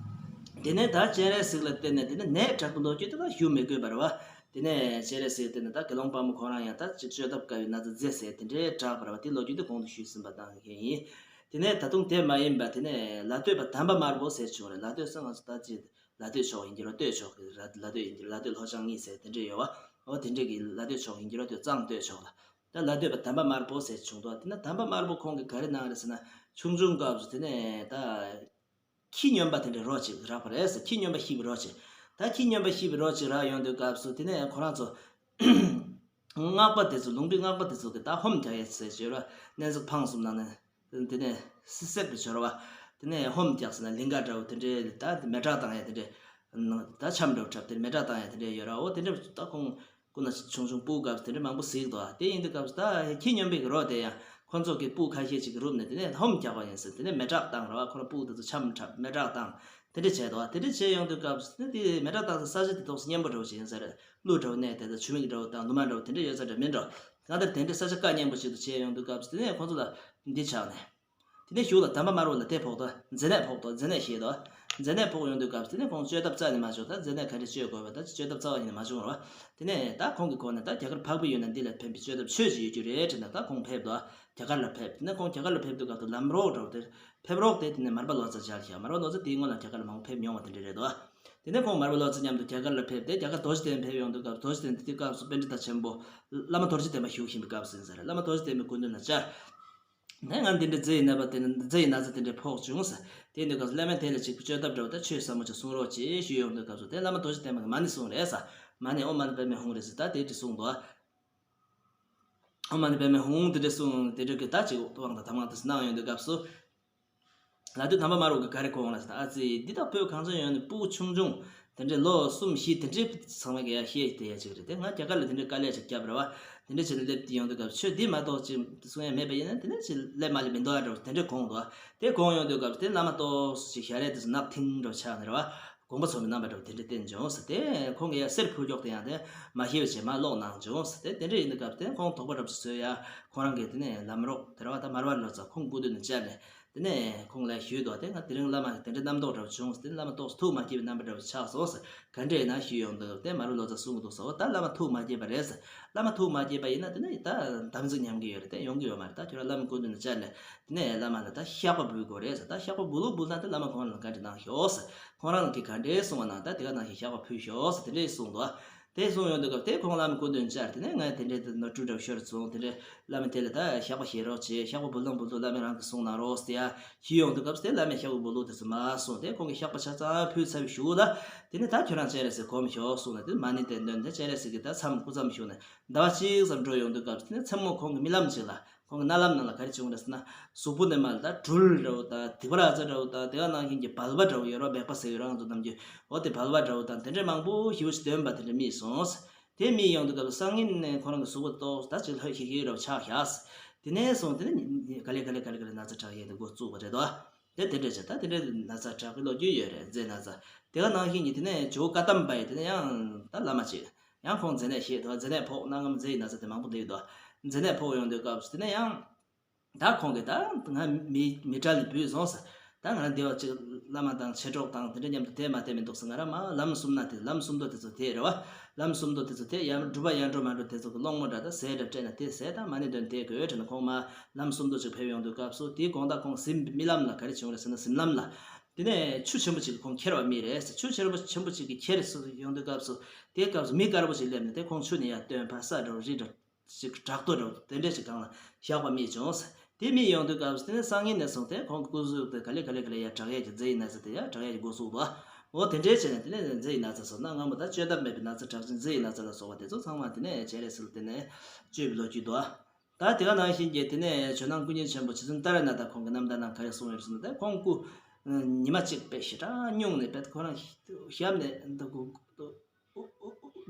དེ་ནས་ད་སྤྱན་རས་གཟིགས་ལ་བརྟེན་ནས་དེ་ནས་ནད་དྲག་པའི་ལོ་རྒྱུས་དེ་ད་ཞུ་མི་དགོས་པ་རེད་བ། དེ་ནས་སྤྱན་རས་གཟིགས་དེ་ནས་ད་དགེ་སློང་དཔལ་མོ་ཁོང་རང་ཡང་ད་ཅིག་བཅོས་ཐབས་དཀའ་བའི་ན་ཚ་མཛད་ཟེར་དེ་འདྲའི་གྲགས་པ་རེད་བ། དེ་ལོ་རྒྱུས་དེ་གོང་དུ་ཞུས་ཟིན་པ་དང་ཡིན། དེ་ནས་ད་དུང་དེ་མ་ཡིན་པ་དེ་ནས་ལ་སྟོད་པ་དམ་པ་དམར་པོ་ཟེར་བྱུང་རེད། ལ་སྟོད་ཟེར་ང་ཚོ་ད་ཅིག་ལ་སྟོད་ཕྱོགས་ཡིན་གྱི་རེད་བ། སྟོད་ཕྱོགས་ཀྱི་ལ་ལ་སྟོད་ཡིན་གྱི་རེད། ལ་སྟོད་ལྷོ་བྱང་གཉིས་ཟེར་དེ་འདྲས་ཡོད་བ། འོ་དེ་འདྲས་ཀྱི་ལ་སྟོད་ཕྱོགས་ཡིན་གྱི་རེད་བ། སྟོད་གཙང་སྟོད་ཕྱོགས་ལ། ད་ལ་སྟོད་པ་དམ་པ་དམར་པོ་ཟེར་བྱུང་འདུག། དེ་ན་དམ་པ་དམར་པོ་ཁོང་གིས་ག་རེ་གནང་རེད་ཟེར་ན། ཆུང་ཆུང་སྐབས་སུ་དེ་ནས་ད་ཁྱི་སྨྱོན་པ་དེ་འདྲའི་རོ་ཅིག་རག་པ་རེད་ཟེར། ཁྱི་སྨྱོན་པ་ཤི་བའི་རོ་ཅིག། ད་ཁྱི་སྨྱོན་པ་ཤི་བའི་རོ་ཅིག་རག་ཡོང་དུས་སྐབས་སུ་དེ་ནས་ཁོ་རང་ཚོ་སྔགས་པ་དེ་ཚོ། ལུང་པའི་སྔགས་པ་དེ་ཚོ་གིས་ད་ཧོམ་རྒྱག་ཡས་ཟེར་བྱས་ར། སྣ་ཟུག་འཕང་གསུམ་ནང་ནས་དེ་ནས་བསད་པའི་སྦྱོར་བ། དེ་ནས་ཧོམ་རྒྱག་ཟེར་ན་ལིང་ག་འདྲ་བོ་དེ་འདྲའི་ད་མེ་སྲེག་བཏང་ཡས་དེ་འདྲའི། ད་ཆམ་འདྲ་བོ་བྲབས་དེ་མེ་སྲེག་བཏང་ཡས་དེ་འདྲའི་ཡོད་ར། འོ་དེ་འདྲ་ད་ཁོང་སྐུ་ན་ཆུང་ཆུང་སྤུ་གུ་སྐབས་དེ་འདྲ་མང་པོ་གཟིགས་འདུག། དེ་ཡིན་དུས་སྐབས་ད་ཁྱི་སྨྱོན་པའི་རོ་དེ་ཡང་ཁོང་ཚོ་གི་སྤུ་ཁ་ཤས་ཅིག་རུབ་ནས་དེ་ནས་ཧོམ་རྒྱག་པ་ཡིན་ཟེར། དེ་ནས་མེ་སྲེག་བཏང་ར་བ། ཁོ་རང་སྤུ་གུ་དེ་ཚོ་ཆམ་བྲབས་མེ་སྲེག་བཏང་། དེ་འདྲ་བྱས་འདུག་དེ་འདྲ་བྱས་ཡོང་དུས་སྐབས་སུ་དེ་མེ་སྲེག་བཏང་ས་ས་ཆ་དེ་ཏོག་ཙམ་སྙན་པོ་འདྲ་བོ་ཞིག་ཡིན་ས་རེད། ཀླུ་འདྲ་བོ་གནས་དེ་དང་ཆུ་མིག་འདྲ་བོ་དང་ལུ་མ་འདྲ་བོ་དེ་འདྲ་ཡོད་ས་འདྲ་མིན་འགྲོ། གང་ལྟར་དེ་འདྲའི་ས་ཆ་དཀའ་སྙན་པོ་ཞིག་ཏུ་བྱས་ཡོང་དུས་སྐབས་སུ་དེ་ནས་ཁོང་ཚོ་ལ་འདི་ཆགས་ནས། དེ་ནས་གཞུག་ལ་དམ་པ་དམར་པོ་ལ་དེ་ཕོག་ཏོ། མཛེ་ནད་ཕོག་ཏོ། མཛེ་ནད་ཞེས་དོ། མཛེ་ནད་ཕོག་ཡོང་དུས་སྐབས་དེ་ནས་ཁོང་བཅོས་ཐབས་རྩ་ནས་མ་བྱུང་། ད་མཛེ་ནད་ག་འདྲ་བཅོས་དགོས་པ་ད་བཅོས་ཐབས་རྩ་བ་ཉིད་ནས་མ་བྱུང་རོ། དེ་ནས་ད་ཁོང་གི་སྒོ་ནས་ད་རྒྱ་གར་འཕགས་པའི་ཡུལ་ན་འདི་ལ་ཕན་པའི་བཅོས་ཐབས་ཆོས་ཅིག་ཡོད་རྒྱུ་རེད་དྲན་ད་ད་ཁོང་ཕེབས་དོ། རྒྱ་གར་ལ་ཕེབས། དེ་ནས་ཁོང་རྒྱ་གར་ལ་ཕེབས་དུས་སྐབས་དུ་ལམ་རོགས་འདྲ་བོ་དེ་ཕེབས་རོགས་དེ་དེ་ནས་མར་པ་ལོ་ཙཱ་མཇལ་ཞག་མར་པ་ལོ་ཙཱ་དེའི་སྔོན་ལ་རྒྱ་གར་ལ་མང་པོ་ཕེབས་མྱོང་བ་དེ་འདྲ་རེད་དོ། དེ་ནས་ཁོང་མར་པ་ལོ་ཙཱ་མཉམ་དུ་རྒྱ་གར་ལ་ཕེབས་ཏེ་རྒྱ་གར་རྡོ་རྗེ་གདན་ཕེབས་ཡོང་དུས་སྐབས་རྡོ་རྗེ་གདན་དེ་དུས་སྐབས་སུ་པཎྜི་ཏ་ཆེན་པོ་བླ་མ་རྡོ་རྗེ་གདན་པ་བཞུགས་བཞིན་པའི་སྐབས་སུ་ཡིན་ས་རེད། བླ་མ་རྡོ་རྗེ་གདན་པའི་སྐུ་མདུན་ལ་བཅར། ནས་ང་འདི་འདྲ་མཛེ་ཡི་ན་ཚ་དེ་འདྲ་མཛེ་ཡི་ན་ཚ་དེ་འདྲ་ཕོག་བྱུང་ཟེར། དེ་འདུག་ག་བླ་མས་དེ་ལ་ཅིག་བཅོས་ཐབས་འདྲ་བོ་དང་ཆོས་ཟབ་མོ་ཅིག་གསུང་རོགས་ཅེས་ཞུས་ཡོང་དུས་སྐབས་སུ་དེ་བླ་མ་རྡོ་རྗེ་གདན་པ་གིས་མ་ཎི་གསུངས་རེད་ཟེར། མ་ཎི་ཨོཾ་མ་ཎི་པདྨེ་ཧཱུྃ་རེད་ཟེར། ད་དེ་འདྲ་གསུངས་འདུག་ཨོཾ་མ་ཎི་པདྨེ་ཧཱུྃ་དེ་འདྲ་གསུངས་དེ་འདྲ་གི་ད་ཅིག་དབང་དང་ཐ་མ་དེ་གནང་ཡོང་དུས་སྐབས་སུ། ལ་དུས་དམ་པ་དམར་པོ་གིས་ག་རེ་དགོངས་ལ་ཟེར་ན། ཨ་ཙི་འདི་དག་བོད་གངས་ཅན་ཡུལ་ནས་སྤུ་གུ་ཆུང་ཆུང་དེ་འདྲའི་ལོ་གསུམ་བཞི་དེ་འདྲའི་ཚང་མས་ཀྱང་ཡ་ཤེས་བསྡད་ཡ་ཅིག་རེད་དེ། ང་རྒྱ་གར་ལ་དེ་འདྲའི་དཀའ་ལས་ཅིག་བརྒྱབ་རེད་བ། དེ་འདྲ་བྱས་ནས་སླེབས་ཏེ་ཡོང་དུས་སྐབས་ཆོས་འདི་མ་གཏོགས་ཅིག་གསུང་ཡ་མེད་པ་ཡིན་ན་དེ་འདྲ་ཅིག་སླེབས་མ་སླེབས་མི་འདུག་ཨ་འདྲ་བོ་དེ་འདྲ་དགོངས་འདུག་དེ་དགོངས་ཡོང་དུས་སྐབས་དེ་བླ་མ་ཏོག་ཙམ་ཅིག་ཞལ་རས་དེ་ཚོ་ནག་ཐིང་འདྲ་བོ་ཆགས་ནས་རེད་བ། དགོངས་པ་ཚོམ་པའི་རྣམ་པ་འདྲ་བོ་དེ་འདྲ་བསྟན་བྱུང་ཟེར་ཏེ། ཁོང་གིས་ཡ་གསེར་ཕུལ་ཀྱོག་དེ་ཡང་དེ་མ་ཤེས་པ་བྱས་མར་སློག་གནང་བྱུང་ཟེར་ཏེ། དེ་འདྲ་ཡིན་དུས་སྐབས་དེ་ཁོང་དོགས་པ་འདྲ་བོ་ཞིག་བཟོས་ཡ། ཁོང་རང་གིས་དེ་ནས་ལམ་རོགས་དེ་ར་བ་ད་མར་པ་ལོ་ཙཱ་ཁོང་སྐུ་མདུན་ནས་བཅར་ནས་དེ་ནས་ཁོང་ལ་ཞུས་འདུག་དེ་ང་དེ་རིང་བླ་མ་གིས་དེ་འདྲའི་རྣམ་རྟོག་འདྲ་བོ་བྱུང་ཟེར་ཏེ་བླ་མ་ཏོག་ཙམ་ཐུགས་མ་དགྱེས་པའི་རྣམ་པ་འདྲ་བོ་ཆགས་སོང་ཟེར། ག་འདྲ་ཡིན་ན་ཞུས་ཡོང་དུས་དེ་མར་པ་ལོ་ཙཱ་གསུང་གི་འདུག་ཟེར། འོ་ད་བླ་མ་ཐུགས་མ་དགྱེས་པ་རེད་ཟེར། བླ་མ་ཐུགས་མ་དགྱེས་པ་ཡིན་ན་དེ་ནས་ད་དམ་ཚིག་ཉམས་ཀྱི་ཡོད་རེད་དེ་ཡོང་གི་ཡོད་མ་རེད། ད་ཁྱོད་རང་བླ་མ་སྐུ་མདུན་ནས་བཅར་ནས། དེ་ནས་བླ་མ་ལ་ད་བཤགས་པ་འབུལ་དགོས་རེད་ཟེར། ད་བཤགས་པ་འབུལ་ལུགས་འབུལ་ན་དེ་བླ་མ་ཁོང་ལ་བཀའ་འདྲི་གནང་ཤོག་ཟེར། ཁོང་རང་གིས་ག་འདྲའི་གསུང་བ་ན་ད་དེ་ག་ནང་བཞིན་བཤགས་པ་ཕུལ་ཤོག་ཟེར་དེ་འདྲས་གསུངས་འདུག་དེ་གསུངས་ཡོང་དུས་སྐབས་དེ་ཁོང་བླ་མ་སྐུ་མདུན་བཅར་དེ་ནས་ངས་དེ་འདྲའི་དེ་ནོར་འཁྲུལ་འདྲ་བོ་ཤོར་སོང་། དེ་འདྲའི་བླ་མ་དེ་ལ་ད་བཤགས་པ་བཞེས་རོགས་བྱེད། བཤགས་པ་འབུལ་དང་འབུལ་དུས་བླ་མས་རང་གིས་གསུངས་གནང་རོགས་ཟེར་ཡ་ཞུས་ཡོང་དུས་སྐབས་དེ་བླ་མས་བཤགས་པ་འབུལ་ལུགས་དེ་ཚོ་མར་གསུངས་ཏེ་ཁོང་གིས་བཤགས་པ་ཆ་ཚང་ཕུལ་ཚར་བའི་གཞུག་ལ། དེ་ནས་ད་ཁྱོད་རང་སྤྱན་རས་གཟིགས་སྒོམ་ཤོག་གསུངས་ནས་དེ་མ་ཎི་དེ་འདོན་ཏེ་སྤྱན་རས་གཟིགས་ཀྱི་ད་མཚམས་སྐུ་མཚམས་བཞུགས་ནས་ཟླ་བ་གཅིག་ཙམ་འགྲོ་ཡོང་དུས་སྐབས་དེ་ནས་མཚན་མོ་ཁོང་གི་རྨི་ལམ་ཅིག་ལ། ཁོང་གི་རྣ་ལམ་ནང་ལ་ག་རེ་བྱུང་རེད་ཟེར་ན། གཟུགས་པོ་ནས་མར་ད་སྦྲུལ་འདྲ་བོ་དང་སྡིག་པ་ར་ཙ་འདྲ་བོ་དང་དེ་ག་ནང་བཞིན་གྱི་སྦལ་པ་འདྲ་བོ་ཡོད་རོ། སྦལ་པ་ཟེར་ཡོད་རང་ཚོ་ནམ་རྒྱུན་འོ་དེ་སྦལ་པ་འདྲ་བོ་དང་དེ་འདྲའི་མང་པོ་ཞེ་པོ་ཞིག་འདོན་པ་དེ་འདྲ་རྨིས་སོང་། དེ་རྨིས་ཡོང་དུས་སྐབས་སང་ཉིན་ནས་ཁོ་རང་གི་གཟུགས་པོ་ཏོག་ཙམ་ད་ཅིག་ལྷོད་ཤིག་ཤིག་འདྲ་བོ་ཆགས་བཞག་དེ་ནས་བཟུང་དེ་ནས་ག་ལེ་ག་ལེ་ག་ལེ་ག་ལེ་ན་ཚ་དྲག་ཡས་དེ་འགོ་བཙུགས་པ་རེད་དོ། དེ་དེ་འདྲ་བྱས་ད་དེ་འདྲའི་ན་ཚ་དྲག་པའི་ལོ་རྒྱུས་ཡོད་རེད། མཛེ་ན་ཚ་དེ་ག་ནང་བཞིན་གྱི་དེ་ནས་ཇོ་བོ་བཀའ་གདམས་པ་ཡི་དེ་ནས་ཡང་ད་བླ་མ་ཅིག་ཡང་ཁོང་མཛེ་ནད་ཞེས་དོ། མཛེ་ནད་ཕོག་གནང་ངམ་མཛེ་ཡི་ན་ཚ་དེ་མང་པོ་འདུག་དོ། མཛེ་ནད་ཕོག་ཡོང་དུས་སྐབས་སུ་དེ་ནས་ཡང་། ད་ཁོང་གིས་ད་ང་མི་མི་གྲལ་ལ་བུད་སོང་ཟེར། ད་ང་རང་བདེ་བ་ཅིག་བླ་མ་དང་མཆེད་གྲོགས་དང་དེ་འདྲ་མཉམ་དུ་བསྡད་མ་བསྡད་མི་འདུག་ཟེར། ང་རང་མར་ལམ་གསུམ་ན་དེ་ལམ་གསུམ་མདོ་དེ་ཚོ་དེད་རེད་བ། ལམ་གསུམ་མདོ་དེ་ཚོ་དེད། ཡང་སྒྲུབ་པ་ཡང་འགྲོ་མ་འགྲོ་དེ་ཚོ་གི་སློང་མོ་འདྲ་དང་ཟས་འདྲ་སྤྲད་ན་དེ་ཟས་དང་མ་ཎི་འདོན་དེ་དགོས་དྲན་ན་ཁོང་མར་ལམ་གསུམ་མདོ་ཅིག་ཕེབས་ཡོང་དུས་སྐབས་སུ་དེའི་དགོང་དག་ཁོང་གཟིམ་རྨི་ལམ་ལ་ག་རེ་བྱུང་རེད་ཟེར་ན་གཟིམ་ལམ་ལ། དེ་ནས་ཆུ་ཆེན་པོ་ཅིག་གིས་ཁོང་ཁྱེར་བ་རྨིས་རེད་ཟེར། ཆུ་ཆེན་པོ་ཆེན་པོ་ཅིག་གིས་ཁྱེར་སོང་ཡོང་དུས་སྐབས་སུ་དེའི་སྐབས་སུ་མི་དཀར་པོ་ཅིག་སླེབས་ནས་དེ་ཁོང་ཆུ་ནས་ཡར་བཏོན་ཕར་ས་འདྲ་བོ་རི་འདྲ་ཅིག་བྲག་རྡོ་འདྲ་བོ་དེ་འདྲས་ཅིག་སྒང་ལ་བཞག་པ་རྨིས་བྱུང་ཟེར། དེ་རྨིས་ཡོང་དུས་སྐབས་སུ་དེ་ནས་སང་ཉིན་ནས་བཟུང་སྟེ་ཁོང་གི་སྐུ་གཟུགས་དེ་ག་ལེ་ག་ལེ་ག་ལེ་ཡར་དྲག་ཡས་ཀྱི་མཛེ་ཡི་ན་ཚ་དེ་ཡར་དྲག་ཡས་ཀྱི་འགོ་བཙུགས་འདུག་འོ་དེ་འདྲའི་བྱས་ནས་དེ་ནས་མཛེ་ཡི་ན་ཚ་སོགས་ན་སྔ་མོ་ད་བཅོས་ཐབས་མེད་པའི་ན་ཚ་དྲག་ཅིང་མཛེ་ཡི་ན་ཚ་ལ་སོགས་པ་དེ་ཚོ་ཚང་མ་དེ་ནས་སྤྱན་རས་གཟིགས་ལ་བརྟེན་ནས་བཅོས་པའི་ལོ་རྒྱུས་འདུག་ད་དེ་ག་ནང་བཞིན་གྱི་དེ་ནས་ཇོ་ནང་ཀུན་མཁྱེན་ཆེན་པོ་རྗེ་བཙུན་ཏཱ་རེ་ནཱ་ཐ་ཁོང་གི་རྣམ་ཐར་ནང་ག་རེ་གསུངས་ཡོད་ཟེར་ན། ད་ཁོང་སྐུ་ཉི་མ་གཅིག་དཔེ་ཞེ་དྲག་སྙུང་ནས་དཔེ་ཁོ་རང་ཞབས་ནས་འདུག་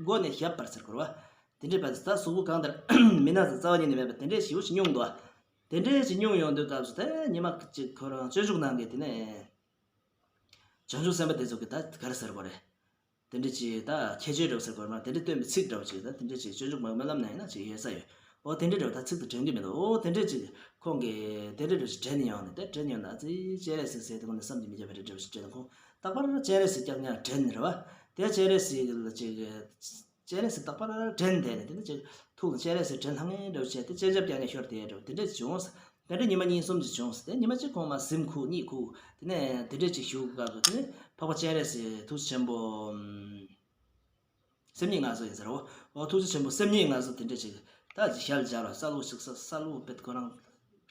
མགོ་ནས་ཞབས་བར་ཟེར་དགོས་རེད་བ། དེ་འདྲའི་བར་དུ་ད་གཟུགས་པོ་གང་ལྟར་མི་ན་ཚ་རྩ་བ་ཉིད་ནས་མེད་པ་དེ་འདྲའི་ཞེ་པོ་ཞིག་སྙུང་འདུག་དེ་འདྲའི་ཞིག་སྙུང་ཡོང་དུས་སྐབས་སུ་ད་ཉི་མ་གཅིག་ཁོ་རང་སྤྱོད་འཇུག་ནང་གི་དེ་ནས་བྱང་ཆུབ་སེམས་དཔའ་དེ་ཚོ་གི་ད་ག་རེ་ཟེར་དགོས་རེད། དེ་འདྲ་ཅིག་ད་ཁྱད་ཆོས་འདྲ་བོ་ཟེར་དགོས་རེད་མ། དེ་འདྲ་སྟོན་པའི་ཚིག་འདྲ་བོ་ཅིག་ད་དེ་འདྲ་ཅིག་སྤྱོད་འཇུག་མ་སྨོན་ལམ་ན་ཡིན་ན་ཅིག་ཡོད་ས་ཡོད། འོ་དེ་འདྲ་འདྲ་བོ་ད་ཚིག་དང་འགྲན་གྱི་མི་འདུག་འོ་དེ་འདྲ་ཅིག་ཁོང་གིས་དེ་འདྲ་འདྲ་བོ་ཅིག་དྲན་ཡོང་ནས་དེ་དྲན་ཡོང་ན་ཨ་ཙི་སྤྱན་རས་གཟིགས་ཟེར་དེ་ཁོང་ནས་བསམ་གྱིས་མི་ཁྱབ་པ་རེད་འདྲ་བོ་ཅིག་དྲན་ནས་ཁོང་རྟག་པར་སྤྱན་རས་གཟིགས་སྐྱབས་མྱང་དྲན་རེད་བ། དེ་སྤྱན་རས་གཟིགས་ལ་ཅིག་སྤྱན་རས་གཟིགས་རྟག་པར་དྲན་བསྡད་ནས་དེ་འདྲ་ཅིག་ཐུགས་ལ་སྤྱན་རས་གཟིགས་དྲན་ལྷང་ངེ་འདྲ་བོ་བྱས་ཏེ་སྤྱན་ཆབ་རྐྱང་རྐྱང་ཤོར་བསྡད་འདྲ་བོ་དེ་འདྲ་བྱུང་། དེ་འདྲ་ཉི་མ་གཉིས་གསུམ་ཅིག་བྱུང་། དེ་ཉི་མ་གཅིག་ཁོང་མར་གཟིམ་ཁུག་གཉིད་ཁུག་དེ་ནས་དེ་འདྲ་ཅིག་བཞུགས་སྐབས་སུ་དེ་ནས་འཕགས་པ་སྤྱན་རས་གཟིགས་ཐུགས་རྗེ་ཆེན་པོ་སེམས་ཉིད་ངལ་གསོ་ཡིན་ཟེར་རོ། འོ་ཐུགས་རྗེ་ཆེན་པོ་སེམས་ཉིད་ངལ་གསོ་དེ་འདྲ་ཅིག་ད་ཅིག་ཞལ་སྦྱར་བ་ས་ལུག་ཞིག་ས་ས་ལུག་པེད་ཁོ་རང་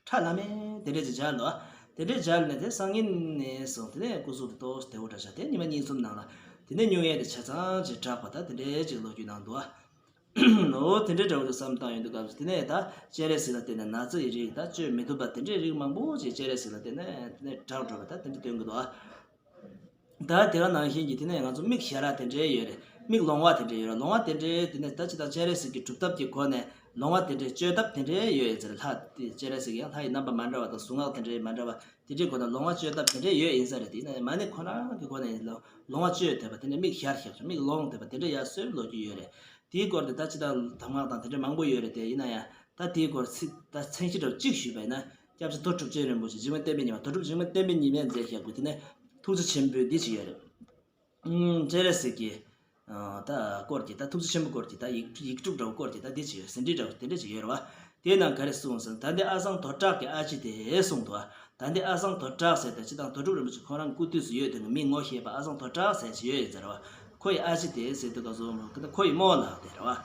ཁྲ་ལམ་མེ་དེ་འདྲ་ཅིག་སྦྱར་འདུག་དེ་འདྲ་སྦྱར་ནས་དེ་སང་ཉིན་ནས་བཟུང་དེ་ནས་སྐུ་གཟུགས་དེ་ཏོག་ཙམ་བདེ་བོ་འདྲ་ཆགས། དེ་ཉི་མ་གཉིས་གསུམ་ནང་ལ་དེ་ནས་སྙུང་ཡས་དེ་ཆ་ཚང་ཅིག་དྲག་པ་ད་དེ་འདྲ་ཅིག་ལོ་རྒྱུས་ནང་འདུག་འོ་དེ་འདྲའི་འདྲ་བོ་དེ་བསམ་བཏང་ཡོང་དུས་སྐབས་སུ་དེ་ནས་ད་སྤྱན་རས་གཟིགས་ལ་བརྟེན་ནས་ན་ཚ་ཡི་རིགས་ད་བཅོས་མི་ཐུབ་པ་དེ་འདྲའི་རིགས་མང་པོ་ཅིག་སྤྱན་རས་གཟིགས་ལ་བརྟེན་ནས་དེ་ནས་དྲག་འགྲོ་བ་ད་དེ་འདྲ་སྟོན་གྱི་འདུག་ད་དེ་ག་ནང་བཞིན་གྱི་དེ་ནས་ང་ཚོ་མིག་ཞ་ར་དེ་འདྲའི་ཡོད་རེད། མིག་ལོང་བ་དེ་འདྲའི་ཡོད་རེད། ལོང་བ་དེ་འདྲའི་དེ་ནས་ད་ཅི་ད་སྤྱན་རས་གཟིགས་ཀྱི་སྒྲུབ་ཐབས་ཀྱི་སྒོ་ནས་ལོང་བ་དེ་འདྲའི་བཅོས་ཐབས་དེ་འདྲའི་ཡོད་ཡོད་ཟེར། ལྷ་དེ་སྤྱན་རས་གཟིགས་ཀྱི་ཡང་ལྷ་ཡི་རྣམ་པ་མ་འདྲ་བ་དང་གཟུངས་སྔགས་དེ་འདྲའི་མ་འདྲ་བ། དེ་འདྲའི་སྒོ་ནས་ལོང་བ་སྤྱོད་ཐབས་དེ་འདྲ་ཡོད་ཡིན་ས་རེད། དེ་ཡིན་ན་ཡང་མ་ཎི་ཁོ་རང་གི་སྒོ་ནས་ལོ་ལོང་བ་སྤྱོད་བསྡད་པ་དེ་འདྲ། མིག་ཞར་བཞག་ཆོག་མིག་ལོང་བསྡད་པ་དེ་འདྲ་ཡར་སྲོལ་ལོ་རྒྱུས་ཡོད་རེད། དེའི་སྐོར་དེ་ད་ཅི་ལྟར་གདམས་ངག་དང་དེ་འདྲ་མང་པོ་ཡོད་རེད། དེ་ཡིན་ན་ཡང་ད་དེའི་སྐོར་ཚིག་ད་མཚན་གཞི་འདྲ་བོ་གཅིག་ཞུས་པ་ཡིན་ན། སྐྱབས་རྗེ་ཐུགས་སྒྲུབ་ཆེན་རིན་པོ་ཆེ་འཇིགས་མེད་བསྟན་པའི་ཉི་མ། ཐུགས་སྒྲུབ་འཇིགས་མེད་བསྟན་པའི་ཉི་མས་མཛད་བཞག་པའི་དེ་ནས་ཐུགས་རྗེ་ཆེན་པོའི་འདི་ཅིག་ཡོད་རེད། ཨུམ་སྤྱན་རས་གཟིགས་ཀྱི་ཨ་ད་སྐོར་གྱི་ད་ཐུགས་རྗེ་ཆེན་པོའི་སྐོར་གྱི་ད་ཡིག་ཡིག་དྲུག་འདྲ་བོ་སྐོར་གྱི་ད་འདི་ཅིག་ཡོད། ཟིན་བྲིས་འདྲ་བོ་དེ་འདྲ་ཅིག་ཡོད་རེད་བ། དེའི་ནང་ག་རེ་གསུངས་ཟེར་ན། ད་འདི་ཨ་སང་དོ་བྲག་གི་ཨ་ཅེ་དེ་གསུངས་འདུག་བ། ད་འདི་ཨ་སང་དོ་བྲག་ཟེར་དེ་སྤྱིར་བཏང་དོ་གྲུབ་རིན་པོ་ཆེ་ཁོང་རང་སྐུ་དུས་སུ་ཡོད་དེ་ནི་མི་ངོ་ཤེས་པ་ཨ་སང་དོ་བྲག་ཟེར་ཅིག་ཡོད་ཡིན་ཟེར་བ། ཁོ་ཡི་ཨ་ཅེ་དེ་ཟེར་དུས་ག་ཟོ་མོ་ཁོ་ཡི་རྨོ་ལགས་དེ་རེད་བ།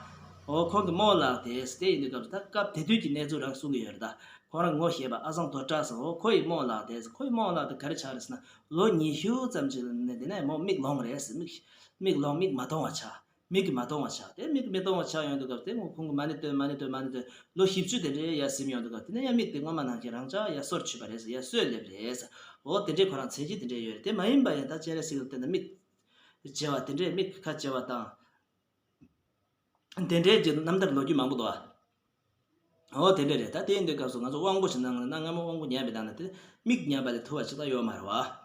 འོ་ཁོང་གི་རྨོ་ལགས་དེ་དེ་ཡིན་དུས་སྐབས་སུ་ད་སྐབས་དེ་དུས་ཀྱི་གནས་ཚུལ་རང་གསུང་གི་ཡོད་རེད་ད། ཁོང་རང་ངོ་ཤེས་པ་ཨ་སང་དོ་བྲག་ཟེར། འོ་ཁོ་ཡི་རྨོ་ལགས་དེ་ཟེར། ཁོ་ཡི་རྨོ་ལགས་དེ་ག་རེ་ཆགས་རེད་ཟེར་ན། ལོ་ཉི་ཤུ་ཙམ་ཅིག་ནས་དེ་ནས་མོ་མིག་ལོང་རེད་ཟེར། མིག་མིག་ལོང་། མིག་མ་མཐོང་བ་ཆགས། མིག་གིས་མ་མཐོང་བ་ཆགས། དེ་མིག་གིས་མི་མཐོང་བ་ཆགས་ཡོང་དུས་སྐབས་དེ་ངོ་ཁོང་གིས་མ་ཎི་བཏོན། མ་ཎི་བཏོན། མ་ཎི་བཏོན། ལོ་བཞི་བཅུ་དེ་འདྲའི་ཡར་ཟིན་ཡོང་དུས་སྐབས་དེ་ནས་ཡང་མིག་དེ་སྔོན་མ་ནང་བཞིན་རང་འཇགས་ཡར་སོར་ཆུད་པ་རེད་ཟེར། ཡར་སོས་སླེབས་རེད་ཟེར། འོ་དེ་འདྲའི་ཁོ་རང་མཚན་གཞི་དེ་འདྲའི་ཡོད་རེད། དེ་མ་ཡིན་པ་ཡང་ད་སྤྱན་རས་གཟིགས་ལ་བལྟས་ན་མིག་བྱེ་བ་དེ་འདྲའི་མིག་ཁ་བྱེ་བ་དང་། དེ་འདྲའི་གྱི་རྣམ་ཐར་ལོ་རྒྱུས་མང་པོ་འདུག་ཨ། འོ་དེ་འདྲ་རེད། ད་དེ་ཡིན་དུས་སྐབས་སུ་ང་ཚོ་དབང་པོ་ཞིག་གནང་ན་སྔ་མོ་དབང་པོ་ཉམས་པའི་སྟེང་ན་དེ་མིག་ཉམས་པ་ལས་ཐུ་བ་ཅིག་ད་ཡོད་མ་རེད་བ།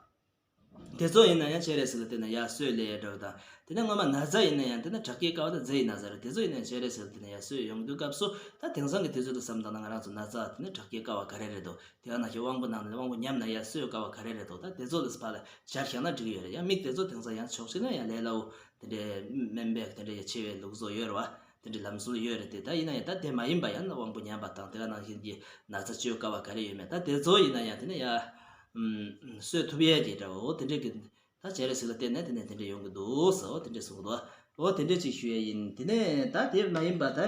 དེ་ཚོ་ཡིན་ན་ཡང་སྤྱན་རས་གཟིགས་ལ་བལྟས་ན་ཡར་སོས་སླེབས་འདྲ་བོ་དང་། དེ་ནས་སྔོན་མ་ན་ཚ་ཡིན་ན་ཡང་དེ་ནས་དྲག་སྐྱེད་ཀ་བ་དང་མཛེ་ཡི་ན་ཚ་རེད། དེ་ཚོ་ཡིན་ན་ཡང་སྤྱན་རས་གཟིགས་ལ་བལྟས་ན་ཡར་སོས་ཡོང་དུས་སྐབས་སུ། ད་དེང་སང་གི་དུས་ཚོད་དུ་བསམ་བཏང་ན་ང་རང་ཚོ་ན་ཚ་དེ་ནས་དྲག་སྐྱེད་ཀ་བ་ག་རེ་རེད་འདུག་དེ་ཡང་ན་ཞིག་དབང་པོ་ནང་ནས་དབང་པོ་ཉམས་ན་ཡར་སོས་ཀ་བ་ག་རེ་རེད་འདུག་ད་དེ་ཚོ་ལ་ཕར་ལ་སྦྱར་བཞག་ན་འགྲིག་གི་ཡོད་རེད། ཡང་མིག་དེ་ཚོ་དེང་སང་ཡང་ཕྱོགས་གཅིག་ན་ཡང་ལས་སླ་བོ་དེ་འདྲའི་སྨན་པས་དེ་འདྲའི་ཡ་ཆེ་བའི་ལུགས་སྲོལ་ཡོད་རེད་བ། དེ་འདྲའི་ལམ་སྲོལ་ཡོད་རེད་དེ། ད་ཡིན་ན་ཡང་ད་དེ་མ་ཡིན་པ་ཡང་ན་དབང་པོ་ཉམས་པ་དང་དེ་ག་ནང་བཞིན་གྱི་ན་ཚ་བཅོས་དཀའ་བ་ག་རེ་ཡོད་མེད་ད་དེ་ཚོ་ཡིན་ན་ཡང་དེ་ནས་ཡ་ཨུམ་གསོས་ཐུབ་ཡས་ཀྱི་འདྲ་བོ་དེ་འདྲའི་གི་ད་སྤྱན་རས་གཟིགས་ལ་བརྟེན་ནས་དེ་ནས་དེ་འདྲ་ཡོང་གི་འདུག་ཟེར། འོ་དེ་འདྲ་གསུངས་འདུག་འོ་དེ་འདྲ་ཅིག་ཞུ་ཡས་ཡིན། དེ་ནས་ད་དེ་མ་ཡིན་པ་ད་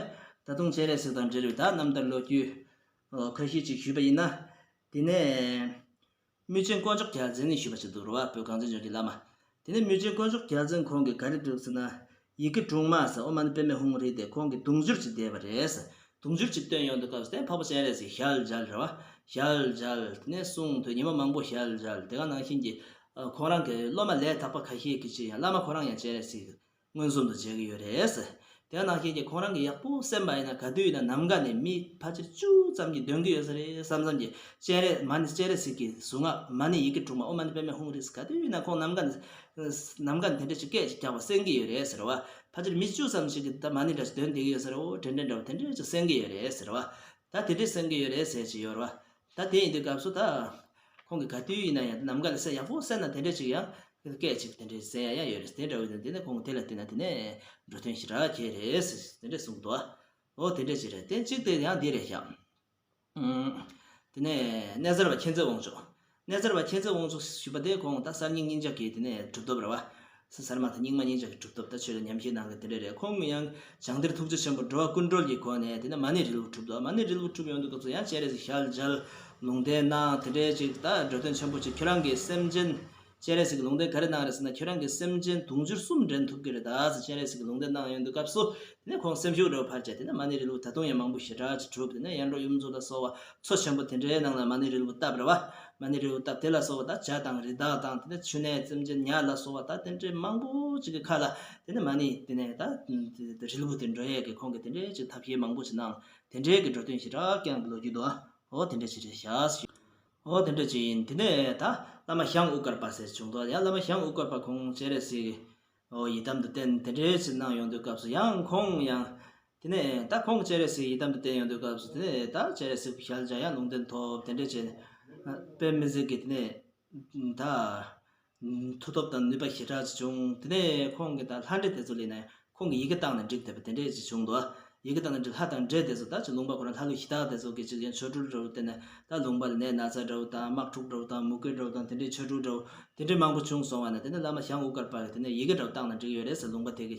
ད་དུང་སྤྱན་རས་གཟིགས་དང་འབྲེལ་བའི་ད་རྣམ་ཐར་ལོ་རྒྱུས་ཁ་ཤས་ཅིག་ཞུས་པ་ཡིན་ན། དེ་ནས། མུས་ཆེན་དཀོན་མཆོག་རྒྱལ་མཚན་ནས་ཞུས་པ་ཞིག་འདུག་རེད་བ། བོད་གངས་ཅན་ལྗོངས་ཀྱི་བླ་མ། དེ་ནས་མུས་ཆེན་དཀོན་མཆོག་རྒྱལ་མཚན་ཁོང་གིས་ག་རེ་བསྒྲུབས་ཟེར་ན། ཡི་གེ་དྲུག་མ་ཟེར་ཨོཾ་མ་ཎི་པདྨེ་ཧཱུྃ་ཧྲཱིཿ་དེ་ཁོང་གིས་དུང་ཕྱུར་ཅིག་བཟླས་པ་རེད། དུང་ཕྱུར་ཅིག་བཏོན་ཡོང་དུས་སྐབས་སུ་དེ་འཕགས་པ་སྤྱན་རས་གཟིགས་ཞལ་མཇལ་རེད་བ། ཞལ་མཇལ། དེ་ནས་གསུང་ཐོས། ཉི་མ་མང་པོ་ཞལ་མཇལ། དེ་ག་ནང་བཞིན་གྱི་ཁོང་རང་གི་སློབ་མ་ལས་དག་པ་ཁ་ཤས་ཀྱིས་ཅིག་ཡང་བླ་མ་ཁོ་རང་ཡང་སྤྱན་རས་གཟིགས་མངོན་སུམ་དུ་མཇལ་གྱི་ཡོད་རེད། དེ་ནང་བཞིན་གྱི་ཁོང་རང་གིས་ཡག་པོ་གསན་པ་ཡིན་ན་ག་དུས་ཡིན་ན་ནམ་མཁའ་ནས་མི་ཕལ་ཆེར་བཅུ་ཙམ་གྱིས་འདོན་གྱི་ཡོད་ས་རེད་བསམ་བསམ་གྱི་སྤྱན་རས་མ་ཎི་སྤྱན་རས་གཟིགས་ཀྱི་གཟུངས་སྔགས་མ་ཎི་ཡི་གེ་དྲུག་མ་ཨོཾ་མ་ཎི་པདྨེ་ཧཱུྃ་ཧྲཱིཿ་ག་དུས་ཡིན་ན་ཁོང་ནམ་མཁའ་ནས་ནམ་མཁའ་ནས་དེ་འདྲ་ཞིག་སྐད་ཅིག་རྒྱག་པ་གསན་གྱི་ཡོད་རེད་ཟེར་བ། ཕལ་ཆེར་མི་བཅུ་ཙམ་ཞིག་གིས་ད་མ་ཎི་འདྲ་ཞིག་འདོན་བསྡད་ཀྱི་ཡོད་ས་རེད། འོ་དྲན་དྲན་འདྲ་བ་དེ་འདྲ་ཅིག་གསན་གྱི་ཡོད་རེད་ཟེར་བ། ད་དེ་འདྲ་གསན་གྱི་ཡོད་རེད་ཟེར་གྱི་ཡོད་རེད་བ། ད་དེ་ཡིན་དུས་སྐབས་སུ་ད། ཁོང་གིས་ག་དུས་ཡིན་ན་ཡང་ནམ་མཁའ་ལ་གསལ་ཡག་པོ་གསལ་ན་དེ་འདྲ་ཅིག་ཡང་སྐད་ཅིག་དེ་འདྲའི་གསན་ཡ་ཡང་ཡོད་རེད། དེ་འདྲ་བས་ན་དེ་ནས་ཁོང་དེ་ལ་བལྟས་ན་དེ་ནས་འགྲོ་དོན་ཞེ་དྲག་གི་རེད་ཟེར་དེ་འདྲ་གསུངས་འདུག་འོ་དེ་འདྲ་ཅིག་རེད། དེ་གཅིག་དེ་ཡང་འདི་རེད་ཤག་དེ་ནས་གནས་མཛད་པ་མཁྱེན་བརྩེ་དབང་ཕྱུག་གནས་མཛད་པ་མཁྱེན་བརྩེ་དབང་ཕྱུག་ཞུས་པ་དེ་ཁོང་ད་གསར་རྙིང་གཉིས་ཆ་གི་དེ་ནས་གྲུབ་ཐོབ་རེད་བ། ས་གསར་མ་དང་རྙིང་མ་གཉིས་ཆ་གི་གྲུབ་ཐོབ་ད་ཆོས་ལ་ཉམས་བཞེས་གནང་མཁན་དེ་འདྲ་རེད། ཁོང་ཡང་བྱང་གཏེར་ཐུགས་རྗེ་ཆེན་པོ་འགྲོ་བ་ཀུན་གྲོལ་གྱི་སྒོ་ནས་དེ་ནས་མ་ཎི་རིལ་བུ་གྲུབ་འདུག་མ་ཎི་རིལ་བུ་གྲུབ་ཡོང་དུས་སྐབས་སུ་ཡང་སྤྱན་རས་གཟིགས་ཞལ་མཇལ། ལུང་བསྟན་གནང་། དེ་འདྲའི་ཅིག་ད་འགྲོ་དོན་ཆེན་པོ་ཅིག་ཁྱོད་རང་གི་སེམས་ཅན། སྤྱན་རས་གཟིགས་ཀྱིས་ལུང་བསྟན་ག་རེ་གནང་རེད་ཟེར་ན། ཁྱོད་རང་གི་སེམས་ཅན་དུང་ཕྱུར་གསུམ་འདྲེན་ཐུབ་ཀྱི་རེད་ད་ཟེར་སྤྱན་རས་གཟིགས་ཀྱིས་ལུང་བསྟན་གནང་ཡོང་དུས་སྐབས་སུ། དེ་ནས་ཁོང་སེམས་ཤུགས་འདྲ་བོ་འཕར་བྱས། དེ་ནས་མ་ཎི་རིལ་བུ་ད་དུང་ཡང་མང་པོ་ཞེ་དྲག་ཅིག་གྲུབ། དེ་ནས་ཡར་འབྲོག་ཡུམ་གཙོ་ལ་སོགས་པ་མཚོ་ཆེན་པོ་དེ་འདྲའི་ནང་ལ་མ་ཎི་རིལ་བུ་བཏབ་རེད་བ། མ་ཎི་རིལ་བུ་བཏབ། དེ་ལ་སོགས་པ་ད་ཇ་དང་རི་དྭགས་དང་དེ་ནས་ཆུ་ནས་སེམས་ཅན་ཉ་ལ་སོགས་པ་ད་དེ་འདྲའི་མང་པོ་ཅིག་གི་ཁ་ལ་དེ་ནས་མ་ཎི་དེ་ནས་ད་རིལ་བུ་དེ་འགྲོ་ཡས་ཀྱི་ཁོང་གིས་དེ་འདྲའི་ཅིག་ཐབས་ཤེས་མང་པོ་ཅིག་གནང་། དེ་འདྲའི་གི་འགྲོ་དོན་ཞེ་དྲག་བསྐྱངས་པའི་ལོ་རྒྱུས་འདུག་འོ་དེ་འདྲ་ཅིག་རེད་ཤག་འོ་དེ་འདྲ་ཅིག་ཡིན། དེ་ནས་ད་བླ་མ་ཞང་ཨུ་དཀར་པ་ཟེར་བྱུང་འདུག་ཡང་བླ་མ་ཞང་ཨུ་དཀར་པ་ཁོང་སྤྱན་རས་གཟིགས་འོ་ཡི་དམ་དུ་བསྟེན་དེ་འདྲའི་ཅིག་གནང་ཡོང་དུས་སྐབས་སུ་ཡང་ཁོང་ཡང་དེ་ནས་ད་ཁོང་སྤྱན་རས་གཟིགས་ཡི་དམ་དུ་བསྟེན་ཡོང་དུས་སྐབས་སུ་དེ་ནས་ད་སྤྱན་རས་གཟིགས་ཞལ་མཇལ་ཡང་ལུང་བསྟན་ཐོབ། དེ་འདྲ་བྱས་ནས་དཔེ་མི་སྲིད་ཀྱི་དེ་ནས་ད། མཐུ་སྟོབས་དང་ནུས་པ་ཞེ་དྲག་ཅིག་བྱུང་། དེ་ནས་ཁོང་གིས་ད་ལྷ་འདྲེ་དེ་ཚོ་ལ་ཡིན་ན་ཁོང་གིས་ཡི་གེ་བཏང་ནས་འགྲིག་བསྡད་པ་དེ་འདྲས་ཅིག་བྱུང་འདུག་ཡི་གེ་བཏང་ནས་འགྲིག་ལྷ་དང་འདྲེ་དེ་ཚོ་ད་ཅིག་ལུང་པ་ཁོ་རང་ལྷ་ཀླུ་གཞི་བདག་དེ་ཚོ་གིས་ཅིག་ཡང་ཆོ་འཕྲུལ་འདྲ་བོ་བསྟན་ནས་ད་ལུང་པ་ལ་ནད་ན་ཚ་འདྲ་བོ་དང་དམག་འཁྲུག་འདྲ་བོ་དང་མུ་གེ་འདྲ་བོ་དང་དེ་འདྲའི་ཆོ་འཕྲུལ་འདྲ་བོ་དེ་འདྲའི་མང་པོ་བྱུང་སོང་བ་ནས། དེ་ནས་བླ་མ་ཞང་ཨུ་དཀར་པ་གིས་དེ་ནས་ཡི་གེ་འདྲ་བོ་བཏང་ནས་འགྲིག་ཡོད་རེད་ཟེར། ལུང་པ་དེ་གི་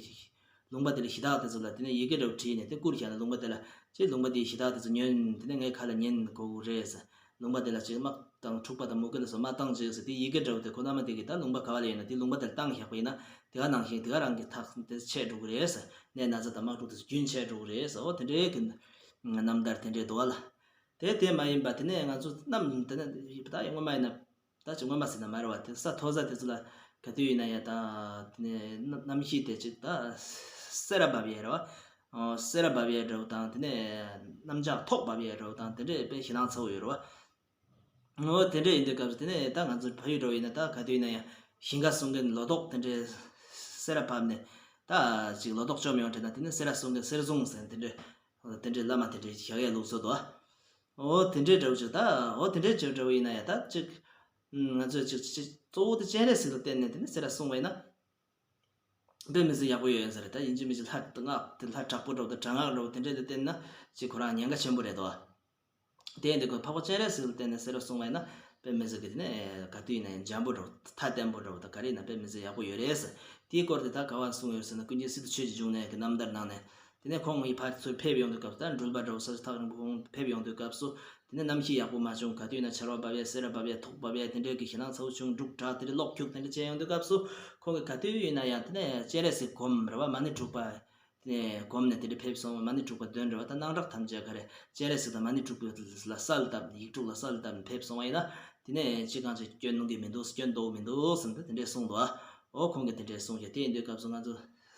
ལུང་པ་དེ་ལ་གཞི་བདག་དེ་ཚོ་ལ་དེ་ནས་ཡི་གེ་འདྲ་བོ་བྲིས་ནས་དེ་བསྐུར་བཞག་ནས་ལུང་པ་དེ་ལ་ཅིག་ལུང་པ་དེའི་གཞི་བདག་དེ་ཚོ་ཉོན། དེ་ནས་ངའི་ཁ་ལ་ཉན་དགོས་རེད་ཟེར། ལུང་པ་དེ་ལ་ཅིག་དམག་དང་འཁྲུག་པ་དང་མུ་གེ་ལ་སོགས་མ་བཏང་ཅིག་ཟེར། དེ་ཡི་གེ་འདྲ་བོ་དེ་ཁོ་བླ་མ་དེ་གིས་ད་ལུང་པ་ག་བ་ལ་ཡོད་ན་དེ་ལུང་པ་དེར་བཏང་བཞག་པ་ཡིན་ན་དེ་ག་ནང་བཞིན་དེ་ག་རང་གི་ཐག་དེ་ཆད་འགྲོ་གི་རེད་ཟེར། ནད་ན་ཚ་དང་དམག་འཁྲུག་དེ་ཚོ་རྒྱུན་ཆད་འགྲོ་གི་རེད་ཟེར། འོ་དེ་འདྲའི་གི་རྣམ་ཐར་དེ་འདྲའི་འདུག་བ་ལ། དེ་དེ་མ་ཡིན་པ་དེ་ནས་ང་ཚོ་གནམ་དེ་ནས་ད་ཡང་སྔོན་མ་ཡིན་ན། ད་ཅིག་སྔོན་མ་ཟེར་ན་མ་རེད་བ། དེ་ས་མཐོ་ས་དེ་ཚོ་ལ་ག་དུས་ཡིན་ན་ཡང་ད་དེ་ནས་གནམ་གཤིས་དེ་ཅིག་ད་སེར་བ་བབས་ཡས་རེད་བ། སེར་བ་བབས་ཡས་འདྲ་བོ་དང་དེ་ནས་གནམ་ལྕགས་ཐོག་བབས་ཡས་འདྲ་བོ་དང་དེ་འདྲས་དཔེ་ཞེད་སྣང་ཚ་བོ་ཡོད་རེད་བ། འོ་དེ་འདྲ་ཡིན་དུས་སྐབས་སུ་དེ་ནས་ད་ང་ཚོ་ཕ་ཡུལ་འགྲོ་བ་ཡིན་ན་ད་ག་དུས་ཡིན་ན་ཡང་ཞིང་ཁ་སྲུང་མཁན་ལོ་ཏོག་དེ་འདྲའི་སེར་བ་ཕབ་ནས་ད་ཅིག་ལོ་ཏོག་བཅོམ་ཡོང་དྲན་ན་དེ་ནས་སེར་བ་སྲུང་མཁན་སེར་བཟུང་ཟེར་དེ་འདྲའི་དེ་འདྲའི་བླ་མ་དེ་འདྲའི་བཞག་ཡས་ལུགས་སྲོལ་འདུག་འོ་དེ་འདྲའི་འདྲ་བོ་ཅིག་ད་འོ་དེ་འདྲའི་ཅིག་འདྲ་བོ་ཡིན་ན་ཡང་ད་ཅིག་ང་ཚོས་ཅིག་ཅིག་གཙོ་བོ་དེ་སྤྱན་རས་གཟིགས་ལ་བརྟེན་ནས་དེ་ནས་སེར་བ་སྲུང་བ་ཡིན་ན། དཔེ་མི་སྲིད་ཡག་པོ་ཡོད་ཡིན་ས་རེད། ད་ཡིན་གཅིག་མིན་གཅིག་ལྷ་སྔགས་དེ་ལྷ་དྲག་པོ་འདྲ་བོ་དང་དྲག་སྔགས་འདྲ་བོ་དེ་འདྲས་ལ་བརྟེན་ན་ཅིག་ཁོ་རང་ཉེན་ཁ་ཆེན་པོ་རེད་དོ། དེ་ཡིན་དུས་ཁོས་འཕགས་པ་སྤྱན་རས་གཟིགས་ལ་བརྟེན་ནས་སེར་བ་སྲུང་བ་ཡིན་ན་དཔེ་མི་སྲིད་ཀྱི་དེ་ནས་ག་དུས་ཡིན་ན་ཡང་འཇམ་པོ་འདྲ་བོ་ཐ་དད་པོ་འདྲ་བོ་དང་ག་རེ་ཡིན་ན་དཔེ་མི་སྲིད་ཡག་པོ་ཡོད་རེད་ཟེར། དེའི་སྐོར་དེ་ད་ག་བ་གསུངས་ཡོད་ཟེར་ན་ཀུན་མཁྱེན་སི་ཏུ་ཆོས་ཀྱི་འབྱུང་གནས་ཀྱི་རྣམ་ཐར་ནང་ནས། དེ་ནས་ཁོང་ངའི་ཕར་ཚུར་ཕེབས་ཡོང་དུས་སྐབས་སུ་ད་འགྲུལ་པ་འདྲ་བོ་ས་ཆ་ཐག་རིང་པོ་ཁོང་ཕེབས་ཡོང་དུས་སྐབས་སུ། དེ་ནས་གནམ་གཤིས་ཡག་པོ་མ་བྱུང་། ག་དུས་ན་ཆར་པ་བབས་ཡས་སེར་བ་བབས་ཡས་ཐུག་བབས་ཡས་དེ་འདྲའི་གི་ཞེད་སྣང་ཚ་བོ་བྱུང་། འབྲུག་གྲགས་དེ་འདྲའི་གློག་འཁྱུག་དེ་འདྲ་བྱས་ཡོང་དུས་སྐབས་སུ་ཁོང་གིས་ག་དུས་ཡིན་ན་ཡང་དེ་ནས་སྤྱན་རས་གཟིགས་སྒོམ་རེད་བ། མ་ཎི་དྲུག་པ་དེ་ནས་སྒོམ་ནས་དེ་འདྲ་ཕེབས་སོང་བ། མ་ཎི་དྲུག་པ་འདོན་རེད་བ། ད་སྣང་གྲགས་ཐམས་ཅད་ག་རེ་སྤྱན་རས་གཟིགས་དང་མ་ཎི་དྲུག་པ་ལ་གསལ་བཏབ་ཡིག་དྲུག་ལ་གསལ་བཏབ་ནས་ཕེབས་སོང་བ་ཡིན་ན། དེ་ནས་ཅི་གང་ཅི་སྐྱོན་གནོང་གི་མི་འདུག་སྐྱོན་འདོགས་མི་འདུག་བསམ་སྟེ་དེ་འདྲས་གསུངས་འདུག་ཨ། འོ་ཁོང་གིས་དེ་འདྲས་གསུངས་ཀྱང་དེ་ཡིན་དུས་སྐབས་སུ་ང་ཚོ་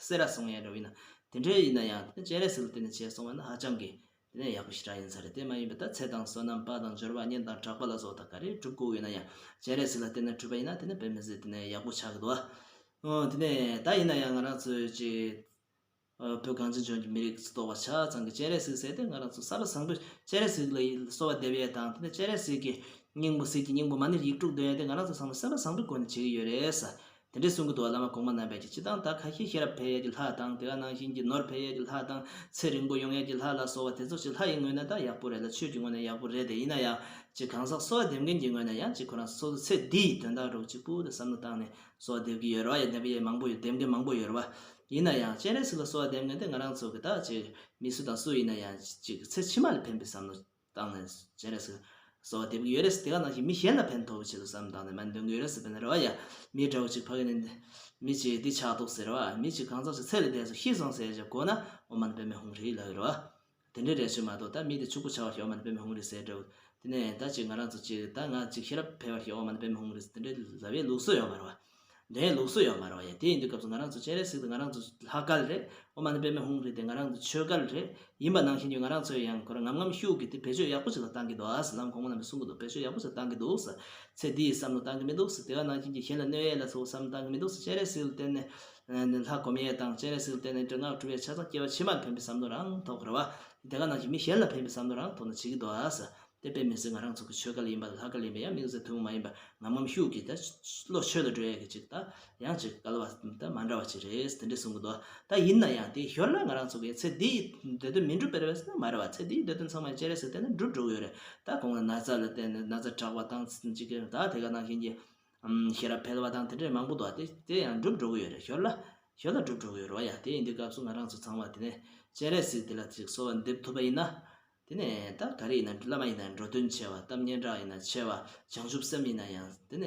སེར་བ་སྲུང་ཡས་འདྲ་བོ་ཡིན་ན་དེ་འདྲས་ཡིན་ན་ཡང་དེ་ནས་སྤྱན་རས་གཟིགས་ལ་བརྟེན་ནས་བྱས་སོང་བ་ན་ཧ་ཅང་གི་དེ་ནས་ཡག་པོ་ཞེ་དྲག་ཡིན་ས་རེད། དེ་མ་ཡིན་པ་ད་ཚེ་དང་བསོད་ནམས་དཔལ་དང་འབྱོར་བ་གཉེན་དང་གྲགས་པ་ལ་སོགས་དང་ག་རེ་སྒྲུབ་དགོས་ཡོད་ན་ཡང་སྤྱན་རས་གཟིགས་ལ་བརྟེན་ནས་སྒྲུབ་པ་ཡིན་ན་དེ་ནས་དཔེ་མི་སྲིད་དེ་ནས་ཡག་པོ་ཆགས་ཀྱི་འདུག་ཨ། འོ་དེ་ནས་ད་ཡིན་ན་ཡང་ང་རང་ཚོའི་ཅིག་ཨ། བོད་གངས་ཅན་ལྗོངས་ཀྱི་མི་རིགས་སུ་གཏོགས་པ་ཆ་ཚང་གི་སྤྱན་རས་གཟིགས་ཟེར་ཏེ་ང་རང་ཚོ་ས་ལ་བཟང་པོའི་སྤྱན་རས་གཟིགས་ལ་གསོལ་བ་འདེབས་ཡས་དང་དེ་ནས་སྤྱན་རས་གཟིགས་ཀྱི་སྙིང་པོ་གཟིགས་ཀྱི་སྙིང་པོ་མ་ཎི་ཡིག་དྲུག་འདོན་ཡས་དེ་ང་རང་ཚོ་ཚང་མ་སེམས་པ་བཟང་པོའི་སྒོ་ནས་བྱེད་ཀྱི་ཡོད་རེད་ས། དེ་འདྲས་གསུང་གི་འདུག་བ། བླ་མ་གོང་མ་རྣམ་པས་ཀྱི་སྤྱི་བཏང་ད་ཁ་ཤས་ཤེས་རབ་འཕེལ་ཡས་ཀྱི་ལྷ་དང་དེ་ག་ནང་བཞིན་གྱི་ནོར་འཕེལ་ཡས་ཀྱི་ལྷ་དང་ཚེ་རིང་པོ་ཡོང་ཡས་ཀྱི་ལྷ་ལ་སོགས་པ་དེ་ཚོ་ཅིག་ལྷ་ཡི་ངོས་ནས་ད་ཡག་པོ་རེད་ལ་ཆོས་ཀྱི་ངོས་ནས་ཡག་པོ་རེད་དེ་ཡིན་ན་ཡང་ཅིག་གང་ཟག་གསོལ་བ་འདེབས་མཁན་གྱི་ངོས་ནས་ཡང་ཅིག་ཁོ་རང་སོ་སོ་ཚེ་འདིའི་དོན་དག་རོགས་ཅིག་པུ་དེ་བསམ་བློ་བཏང་ནས་གསོལ་བ་འདེབས་ཀྱི་ཡོད་རེད་བ། ཡ་འདེབས་ཀྱི་མང་པོ་ཡོད། འདེབས་མཁན་མང་པོ་ཡོད་རེད་བ། ཡིན་ན་ཡང་སྤྱན་རས་གཟིགས་ལ་གསོལ་བ་འདེབས་མཁན་དེ་ང་རང་ཚོ་གི་ད་ཅིག་མི་སུ་དང་སུ་ཡིན་ན་ཡང་ཅིག་ཚེ་ཕྱི་མ་ལ་ཕན་པའི་བསམ་བློ་བཏང་ནས་སྤྱན་རས་གཟིགས་གསོལ་བ་འདེབས་ཀྱི་ཡོད་རེད་ཟེར། དེ་ག་ནང་བཞིན་མི་གཞན་ལ་ཕན་ཐོགས་པའི་ཆེད་དུ་བསམ་བཏང་ནས་མ་འདོན་གྱི་ཡོད་རེད་ཟེར། དཔེར་ན་རེད་བ། ཡ་མི་འདྲ་བོ་ཅིག་ཕ་གི་ནས་མི་ཅིག་འདི་ཆགས་འདུག་ཟེར་བ། མི་ཅིག་གང་ཟག་ཅིག་ཚེ་ལས་འདས་སོང་ཤི་སོང་ཟེར་ཅིག་གོ་ན་ཨོཾ་མ་ཎི་པདྨེ་ཧཱུྃ་ཧྲཱིཿ་ལབ་ཡོད་རེད་བ། དེ་འདྲའི་རེ་ཞུ་མ་གཏོགས་ད་མི་དེ་ཕྱུག་པོ་ཆགས་པར་ཤོག་ཨོཾ་མ་ཎི་པདྨེ་ཧཱུྃ་ཧྲཱིཿ་ཟེར་འདྲ་བོ། དེ་ནས་ད་ཅིག་ང་རང་ཚོ་ཅིག་ད་ང་ཅིག་ཤེས་རབ་འཕེལ་བར་ཤོག་ཨོཾ་མ་ཎི་པདྨེ་ཧཱུྃ་ཧྲཱིཿ་དེ་འདྲའི་ལབ་ཡས་ལུགས་སྲོལ་ཡོད་མ་རེད་བ། འདོན་ཡས་ལུགས་སྲོལ་ཡོད་མ་རེད་བ། ཡ་དེ་ཡིན་དུས་སྐབས་སུ་ང་རང་ཚོ་སྤྱན་རས་གཟིགས་དེ་ང་རང་ཚོ་ལྷ་སྐལ་རེད། ཨོཾ་མ་ཎི་པདྨེ་ཧཱུྃ་ཧྲཱིཿ་དེ་ང་རང་ཚོ་ཆོས་སྐལ་རེད། ཡིན་པ་ནང་བཞིན་གྱི་ང་རང་ཚོས་ཡང་ཁོ་རང་ངམ་ངམ་ཤུགས་ཀྱིས་དེ་བེད་སྤྱོད་ཡག་པོ་ཞིག་ལ་བཏང་གི་འདུག་ཨ་ཟེར། བླ་མ་གོང་མ་རྣམ་པས་གསུང་གི་འདུག་བེད་སྤྱོད་ཡག་པོ་ཞིག་བཏང་གི་འདུག་ཟེར། ཚེ་འདི་ཡི་བསམ་བློ་བཏང་གི་མི་འདུག་ཟེར། དེ་ག་ནང་བཞིན་གྱི་གཞན་ལ་གནོད་ཡས་ལ་སོགས་བསམ་བློ་བཏང་གི་མི་འདུག་ཟེར། སྤྱན་རས་གཟིགས་ལ་བརྟེན་ནས་ལྷ་སྒོམ་ཡས་དང་སྤྱན་རས་གཟིགས་ལ་བརྟེན་ནས་སྔགས་སྒྲུབ་ཡས་ཆ་ཚང་སྐྱེ་བ་ཕྱི་མར་ཕན་པའི་བསམ་བློ་རང་ཐོག་གི་རེད་བ། དེ་ག་ནང་བཞིན་མི་གཞན་ལ་ཕན་པའི་བསམ་བློ་རང་ཐོག་ནས་བྱེད་ཀྱི་འདུག་ཨ་ཟེར། དེ་དཔེ་མི་སྲིད་ང་རང་ཚོ་གི་ཆོས་སྐལ་ཡིན་པ་ལ་ལྷ་སྐལ་ཡིན་པ་ཡང་དམིགས་བསལ་ཐུན་མོང་མ་ཡིན་པ་ངམ་ངམ་ཤུགས་ཀྱིས་ད་བློ་ཆོས་ལ་འགྲོ་ཡས་ཀྱི་ཅིག་ད་ཡང་ཅིག་སྐལ་བ་ད་མ་འདྲ་བ་ཅིག་རེད་དེ་འདྲས་གསུང་གི་འདུག་ད་ཡིན་ན་ཡང་དེ་ཞོར་ལ་ང་རང་ཚོ་གི་ཚེ་འདིའི་འདོད་དོན་མི་འགྲུབ་པ་རེད་པས་ཟེར་ན་མ་རེད་བ། ཚེ་འདིའི་འདོད་དོན་ཚང་མ་སྤྱན་རས་གཟིགས་བརྟེན་ནས་འགྲུབ་འགྲོ་གི་ཡོད་རེད། ད་གོང་ལ་ན་ཚ་ལ་བརྟེན་ནས་ན་ཚ་དྲག་པ་དང་ཅིག་ད་དེ་ག་ནང་བཞིན་གྱི་ཤེས་རབ་འཕེལ་བ་དང་དེ་འདྲས་མང་པོ་འདུག་དེ་དེ་ཡང་འགྲུབ་འགྲོ་གི་ཡོད་རེད། ཞོར་ལ་ཞོར་ལ་འགྲུབ་འགྲོ་གི་ཡོད་རེད་བ། ཡ་དེ་ཡིན་དུས་སྐབས་སུ་ང་རང་ཚོ་ཚང་མ་དེ་ནས་སྤྱན་རས་གཟིགས་དེ་ལ་ཅིག་གསོལ་བ་འདེབས་ཐུབ་པ་ཡིན་ན། དེ་ནས་ད་ག་རེ་ཡིན་ན་བླ་མ་ཡིན་ན་འགྲོ་དོན་ཆེ་བ། གཏམ་སྙན་གྲགས་ཡིན་ན་ཆེ་བ། བྱང་ཆུབ་སེམས་ཡིན་ན་ཡང་དེ་ནས་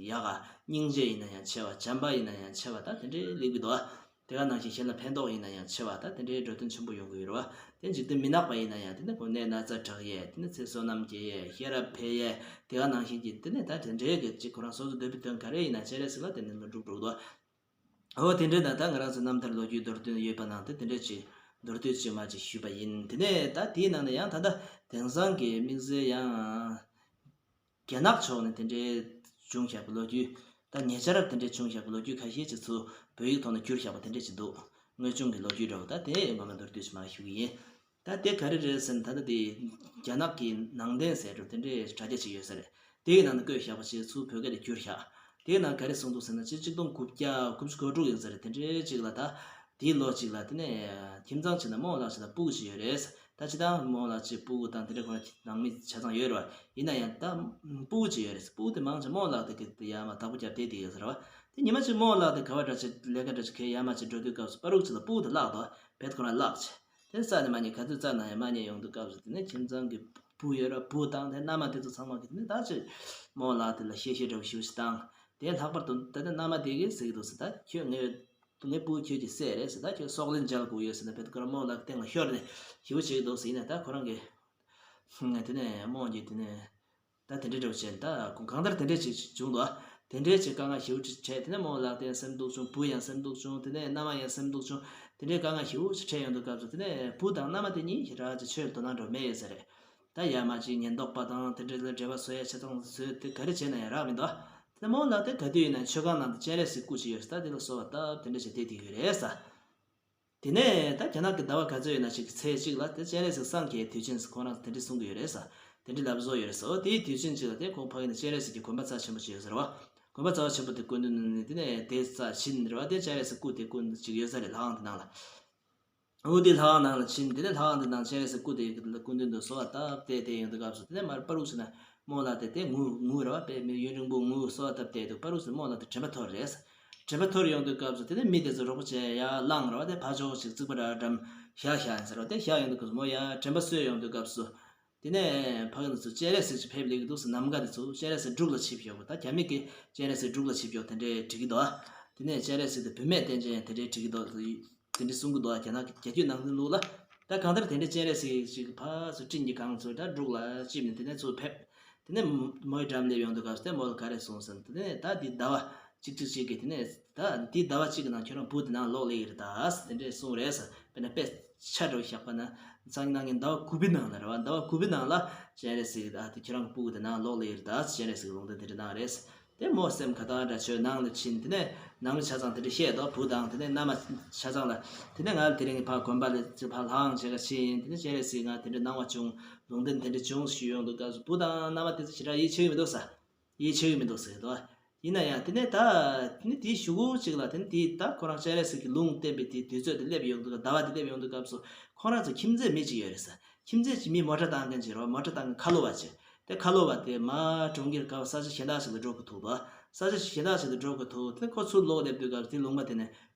ཡག་ག་སྙིང་རྗེ་ཡིན་ན་ཡང་ཆེ་བ། བྱམས་པ་ཡིན་ན་ཡང་ཆེ་བ། ད་དེ་འདྲའི་ལེགས་པའི་འདུག་བ། དེ་ག་ནང་བཞིན་གཞན་ལ་ཕན་ཐོགས་ཡིན་ན་ཡང་ཆེ་བ། ད་དེ་འདྲའི་འགྲོ་དོན་ཆེན་པོ་ཡོང་གི་ཡོད་རེད་བ། དེ་འཇིག་རྟེན་མི་ནག་པ་ཡིན་ན་ཡང་དེ་ནས་ཁོ་ནད་ན་ཚ་དྲག་ཡས་དེ་ནས་ཚེ་བསོད་ནམས་སྐྱེ་ཡས་ཤེས་རབ་འཕེལ་ཡས་དེ་ག་ནང་བཞིན་གྱི་དེ་ནས་ད་དེ་འདྲའི་གི་ཅིག་ཁོ་རང་སོ་སོ་འདོད་པའི་དོན་ག་རེ་ཡིན་ན་སྤྱན་རས་གཟིགས་ལ་དེ་ནས་འགྲུབ་འགྲོ་གི་འདུག་བ། འོ་དེ་འདྲའི་ནང་ད་ང་རང་ཚོ་རྣམ་ཐར་ལོ་རྒྱུས་མདོར་བསྡུས་ཡོད་པ་ནང་དུ་དེ་འདྲ་ཅིག་མདོར་བསྡུས་ཅིག་མ་ཅིག་ཞུས་པ་ཡིན། དེ་ནས་ད་དེའི་ནང་ནས་ཡང་ད་ལྟ་དེང་སང་གི་དམིགས་བསལ་ཡང་རྒྱ་ནག་ཕྱོགས་ནས་དེ་འདྲའི་བྱུང་བཞག་པའི་ལོ་རྒྱུས། ད་ཉེ་ཆར་དེ་འདྲའི་བྱུང་བཞག་པའི་ལོ་རྒྱུས་ཁ་ཤས་ཅིག་ཚུར་བོད་ཡིག་ཐོག་ནས་བསྒྱུར་བཞག་པ་དེ་འདྲ་ཅིག་འདུག་དངོས་བྱུང་གི་ལོ་རྒྱུས་འདྲ་བོ། ད་དེ་ངོ་མ་མདོར་བསྡུས་ཅིག་མ་ཞུ་གི་ཡིན། ད་དེ་ག་རེ་རེད་ཟེར་ན་ད་ལྟ་དེ་རྒྱ་ནག་གི་ནང་བསྟན་ཟེར་འགྲོ་དེ་འདྲའི་དྲ་རྒྱ་ཅིག་ཡོད་ས་རེད། དེའི་ནང་དུ་བཀོད་བཞག་པ་ཞིག་ཚུར་བོད་སྐད་དུ་བསྒྱུར་བཞག་དེའི་ནང་ག་རེ་གསུངས་འདུག་ཟེར་ན་ཆིག་ཆིག་སྟོང་དགུ་བརྒྱ་དགུ་བཅུ་གོ་དྲུག་ཡིན་ས་རེད། དེ་འདྲའི་ཅིག་ལ་ད་དེའི་ལོ་ཅིག་ལ་དེ་ནས་ཁྱིམ་ཚང་ཅིག་ན་རྨོ་ལགས་ཅིག་དང་སྤུ་གུ་ཅིག་ཡོད་རེད། ད་ཅི་ད་རྨོ་ལགས་ཅིག་སྤུ་གུ་དང་དེ་འདྲ་ཁོ་ན་ནང་མི་ཆ་ཚང་ཡོད་རེད་བ། ཡིན་ན་ཡང་ད་སྤུ་གུ་ཅིག་ཡོད་རེད། སྤུ་གུ་དེ་མང་ཆེ་རྨོ་ལགས་དེ་གི་དེ་ཡར་མར་བདག་པོ་རྒྱབ་བསྡད་དེ་ཡོད་ས་རེད་བ། དེ་ཉི་མ་ཅིག་རྨོ་ལགས་དེ་ག་བ་འདྲ་ཅིག་ལས་ཀ་འདྲ་ཅིག་གས་ཡར་མར་ཅིག་འགྲོ་དུས་སྐབས་སུ་པ་རུག་ཅིག་ལ་སྤུ་གུ་དེ་བརླག་འདུག་བེད་ཁོ་རང་བརླག་ཅིག་དེ་རྩ་ནས་མ་རྙེད། ག་ཚོད་རྩ་ནས་ཡང་མ་རྙེད་ཡོང་དུས་སྐབས་སུ་དེ་ནས་ཁྱིམ་ཚང་གི་བུ་ཡོད་ར་བུ་དང་དེ་མནའ་མ་དེ་ཚོ་ཚང་མ་གི་དེ་ནས་ད་ཅིག་རྨོ་ལགས་དེ་ལ་གཤེ་གཤེ་འདྲ་བོ་ཞེ་པོ་ཞིག་བཏང་། དེ་ལྷག་པར་དུ་ད་ལྟ་མནའ་མ་དེ་གིས་ཟེར་གྱི་འདུག་ཟེར། ད་ཁྱོད་ངའི་ངའི་བུ་ཁྱོད་ཀྱི་སྲས་རེད་ཟེར། ད་ཁྱོད་སྲོག་ལན་འཇལ་དགོས་ཡོད་ཟེར་ནས་བེད་ཁོ་རང་རྨོ་ལགས་སྟེང་ལ་ཤོར་ནས་ཞེ་པོ་བྱེད་ཀྱི་འདུག་ཟེར། ཡིན་ན་ད་ཁོ་རང་གི་དེ་ནས་རྨོ་གིས་དེ་ནས། ད་དེ་འདྲའི་འདྲ་བོ་བྱས་ད་གང་ལྟར་དེ་འདྲའི་ཅིག་བྱུང་འདུག་དེ་འདྲའི་ཅིག་དཀའ་ངལ་ཞེ་པོ་ཅིག་འཕྲད། དེ་ནས་རྨོ་ལགས་དེ་སེམས་སྡུག་བྱུང་། བུ་ཡང་སེམས་སྡུག་བྱུང་། དེ་ནས་མནའ་མ་ཡང་སེམས་སྡུག་བྱུང་། དེ་འདྲའི་དཀའ་ངལ་ཞེ་པོ་ཅིག་འཕྲད་ཡོང་དུས་སྐབས་སུ་དེ་ནས་བུ་དང་མནའ་མ་དེ་གཉིས་ཞེ་དྲག་ཅིག་ཆོས་ལ་དོ་སྣང་འདྲ་བོ་མེད་ཡོད་ས་རེད། ད་ཡར་མར་ཅིག་ཉེན་རྟོག་པ་དང་དེ་འདྲ་ལ་འབྲེལ་བ་བཟོ་ཡ་ཆ་ཚང་བཟོས་དེ་ག་རེ་བྱས་ན་ཡང་རག་མི་འདུག་དེ་མོ་ལ་དེ་ག་དུས་ཡིན་ན་མཆོད་ཁང་ནང་དུ་སྤྱན་རས་གཟིགས་སྐུ་ཅིག་ཡོད་ས། ད་དེ་ལ་གསོལ་བ་བཏབ་དེ་འདྲ་བྱས་དེ་དེ་ཡོད་རེད་ས། དེ་ནས་ད་རྒྱ་ནག་གི་ཟླ་བ་ག་ཚོད་ཡོད་ན་ཞིག་གི་ཚེས་གཅིག་ལ་དེ་སྤྱན་རས་གཟིགས་སངས་རྒྱས་དུས་ཆེན་ཟེར་ཁོང་རང་དེ་འདྲ་གསུང་གི་ཡོད་རེད་ས། དེ་འདྲ་ལབ་བཟོ་ཡོད་རེད་ས། འོ་དེའི་དུས་ཆེན་གཅིག་ལ་དེ་ཁོང་ཕ་གི་ནས་སྤྱན་རས་གཟིགས་ཀྱི་དགོན་པ་རྩ་ཆེན་པོ་ཅིག་ཡོད་ཟེར་བ། དགོན་པ་རྩ་བ་ཆེན་པོ་དེ་སྐུ་མདུན་ནས་དེ་ནས་དེ་རྩ་ཕྱིན་རེད་བ། དེ་སྤྱན་རས་གཟིགས་སྐུ་དེ་སྐུ་ཅིག་ཡོད་ས་རེད། ལྷ་ཁང་དེ་ནང་ལ། འོ་དེ་ལྷ་ཁང་ནང་ལ་ཕྱིན། དེ་ནས་ལྷ་ཁང་དེ་ནང་སྤྱན་རས་གཟིགས་སྐུ་དེ་སྐུ་མདུན་དུ་གསོལ་བ་བཏབ་སྟེ་དེ་ཡོང་དུས་སྐབས་སུ་དེ་ནས་མར་པ་རུག་ཟེར་ན་རྨོ་ལགས་དེ་དེ་ངུ་ངུ་རེད་བ། དཔེ་མི་ཡུན་རིང་པོ་ངུ་གསོལ་བ་བཏབ་སྟེ་དུས་པ་རུག་ཟེར་རྨོ་ལགས་དེ་དྲན་པ་ཐོར་རེད། དྲན་པ་ཐོར་ཡོང་དུས་སྐབས་སུ་དེ་ནས་མི་དེ་ཚོ་རོགས་པ་བྱས་ཡར་ལངས་རེད་བ། དེ་ཕར་ཕྱོགས་ཤིག་རྩིག་པ་འདྲ་འགྲམ་བཞག་བཞག་ཡིན་ཟེར་བ། དེ་བཞག་ཡོང་དུས་སྐབས་སུ་རྨོ་ཡར་དྲན་པ་གསོས་ཡོང་དུས་སྐབས་སུ། དེ་ནས་ཕ་གི་ནས་ཚུར་སྤྱན་རས་གཟིགས་ཅིག་ཕེབས་སླེབས་ཀྱི་འདུག་ཟེར། ནམ་མཁའ་དེ་ཚུར་སྤྱན་རས་གཟིགས་འབྲུག་ལ་ཆིབས་ཡོད་པ། ད་རྒྱ་མི་གིས་སྤྱན་རས་གཟིགས་འབྲུག་ལ་ཆིབས་ཡོད་དེ་འདྲས་བྲིས་ཀྱི་འདུག་དེ་ནས་སྤྱན་རས་གཟིགས་དེ་བུད་མེད་སྟན་ཅན་དེ་འདྲས་བྲིས་ཀྱི་འདུག་དེ་འདྲས་གསུང་གི་འདུག་རྒྱ་ནག་གི་རྒྱ་བརྒྱུད་ནང་བསྟན་ལུགས་ལ། ད་གང་ལྟར་དེ་འདྲས་སྤྱན་རས་གཟིགས་ཅིག་ཕར་ཚུར་སྤྲིན་གྱིས་གང་ཚུར་ད་འབྲུག་ལ་ཆིབས་ནས་དེ་ནས་ཚུར་ཕེབས། དེ་ནས་རྨོའི་འགྲམ་སླེབས་ཡོང་དུས་སྐབས་སུ་དེ་རྨོ་ལ་ག་རེ་གསུངས་ཟེར་ན། དེ་ནས་ད་འདི་ཟླ་བ་གཅིག་གཅིག་གཅིག་གི་དེ་ནས་ད་འདི་ཟླ་བ་གཅིག་གི་ནང་ཁྱོད་རང་བུ་དེ་ནང་ལོག་སླེབས་ཀྱི་རེད་ད་ཟེར་དེ་འདྲས་གསུངས་རེད་ཟེར། དཔེར་ན་དཔེ་ཆ་འདྲ་བོ་བཞག་པ་ན་སང་ཉིན་གནངས་ཉིན་ཟླ་བ་དགུ་པའི་ནང་ལ་རེད་བ། ཟླ་བ་དགུ་པའི་ནང་ལ་སྤྱན་རས་གཟིགས་ད་དེ་ཁྱོད་རང་གི་སྤུ་གུ་དེ་ནང་ལོག་སླེབས་ཀྱི་རེད་ད་ཟེར་སྤྱན་རས་གཟིགས་ལུང་བསྟན་དེ་འདྲ་གནང་རེད་ཟེར། དེ་རྨོ་སེམས་ཁ་ཐག་འདྲ་བྱས་ནང་ལ་ཕྱིན། དེ་ནས་ནང་མི་ཆ་ཚང་དེ་འདྲ་བཤད་དོ། བུ་དང་དེ་ནས་མནའ་མ་ཆ་ཚང་ལ། དེ་ནས་ང་དེ་རིང་ཕར་དགོན་པ་ལ་ཕར་ལྷ་ཁང་བྱེད་ག་ཕྱིན་ཡིན། དེ་ནས་སྤྱན་རས་གཟིགས་ང་དེ་འདྲ་གནང་བ་བྱུང་། ལུང་བསྟན་དེ་འདྲ་བྱུང་ཞུས་ཡོང་དུས་སྐབས་སུ་བུ་དང་མནའ་མ་དེ་ཚོ་ཞེ་དྲག་ཡིད་ཆེས་ཀྱི་མི་འདུག་ས། ཡིད་ཆེས་ཀྱི་མི་འདུག་ཟེར་དོ། ཡིན་ན་ཡང་དེ་ནས་ད་དེ་ནས་དེའི་གཞུག་གུ་གཅིག་ལ་དེ་ནས་དེའི་ད་ཁོ་རང་སྤྱན་རས་གཟིགས་ཀྱི་ལུང་བསྟན་པའི་དེའི་དུས་ཚོད་དེ་སླེབས་ཡོང་དུས། ཟླ་བ་དེ་སླེབས་ཡོང་དུས་སྐབས་སུ་ཁོ་རང་ཚོ་ཁྱིམ་མཚེས་མི་གཅིག་ཡོད་རེད་ས། ཁྱིམ་མཚེས་ཀྱི་མི་མོ་ཊ་བཏང་མཁན་ཅིག་རེད་བ། མོ་ཊ་བཏང་མཁན་ཁ་ལོ་བ་ཅིག་དེ་ཁ་ལོ་བ་དེ་མར་གྲོང་ཁྱེར་ག་བ་ས་ཆ་གཞན་དག་ཞིག་ལ་འགྲོ་དགོས་ཐུག་འདུག་ས་ཆ་གཞན་དག་ཞིག་ལ་འགྲོ་དགོས་ཐུག་དེ་ཁོ་ཚུར་ལོག་སླེབས་དུས་སྐབས་དེ་ལུང་པ་དེ་ནས་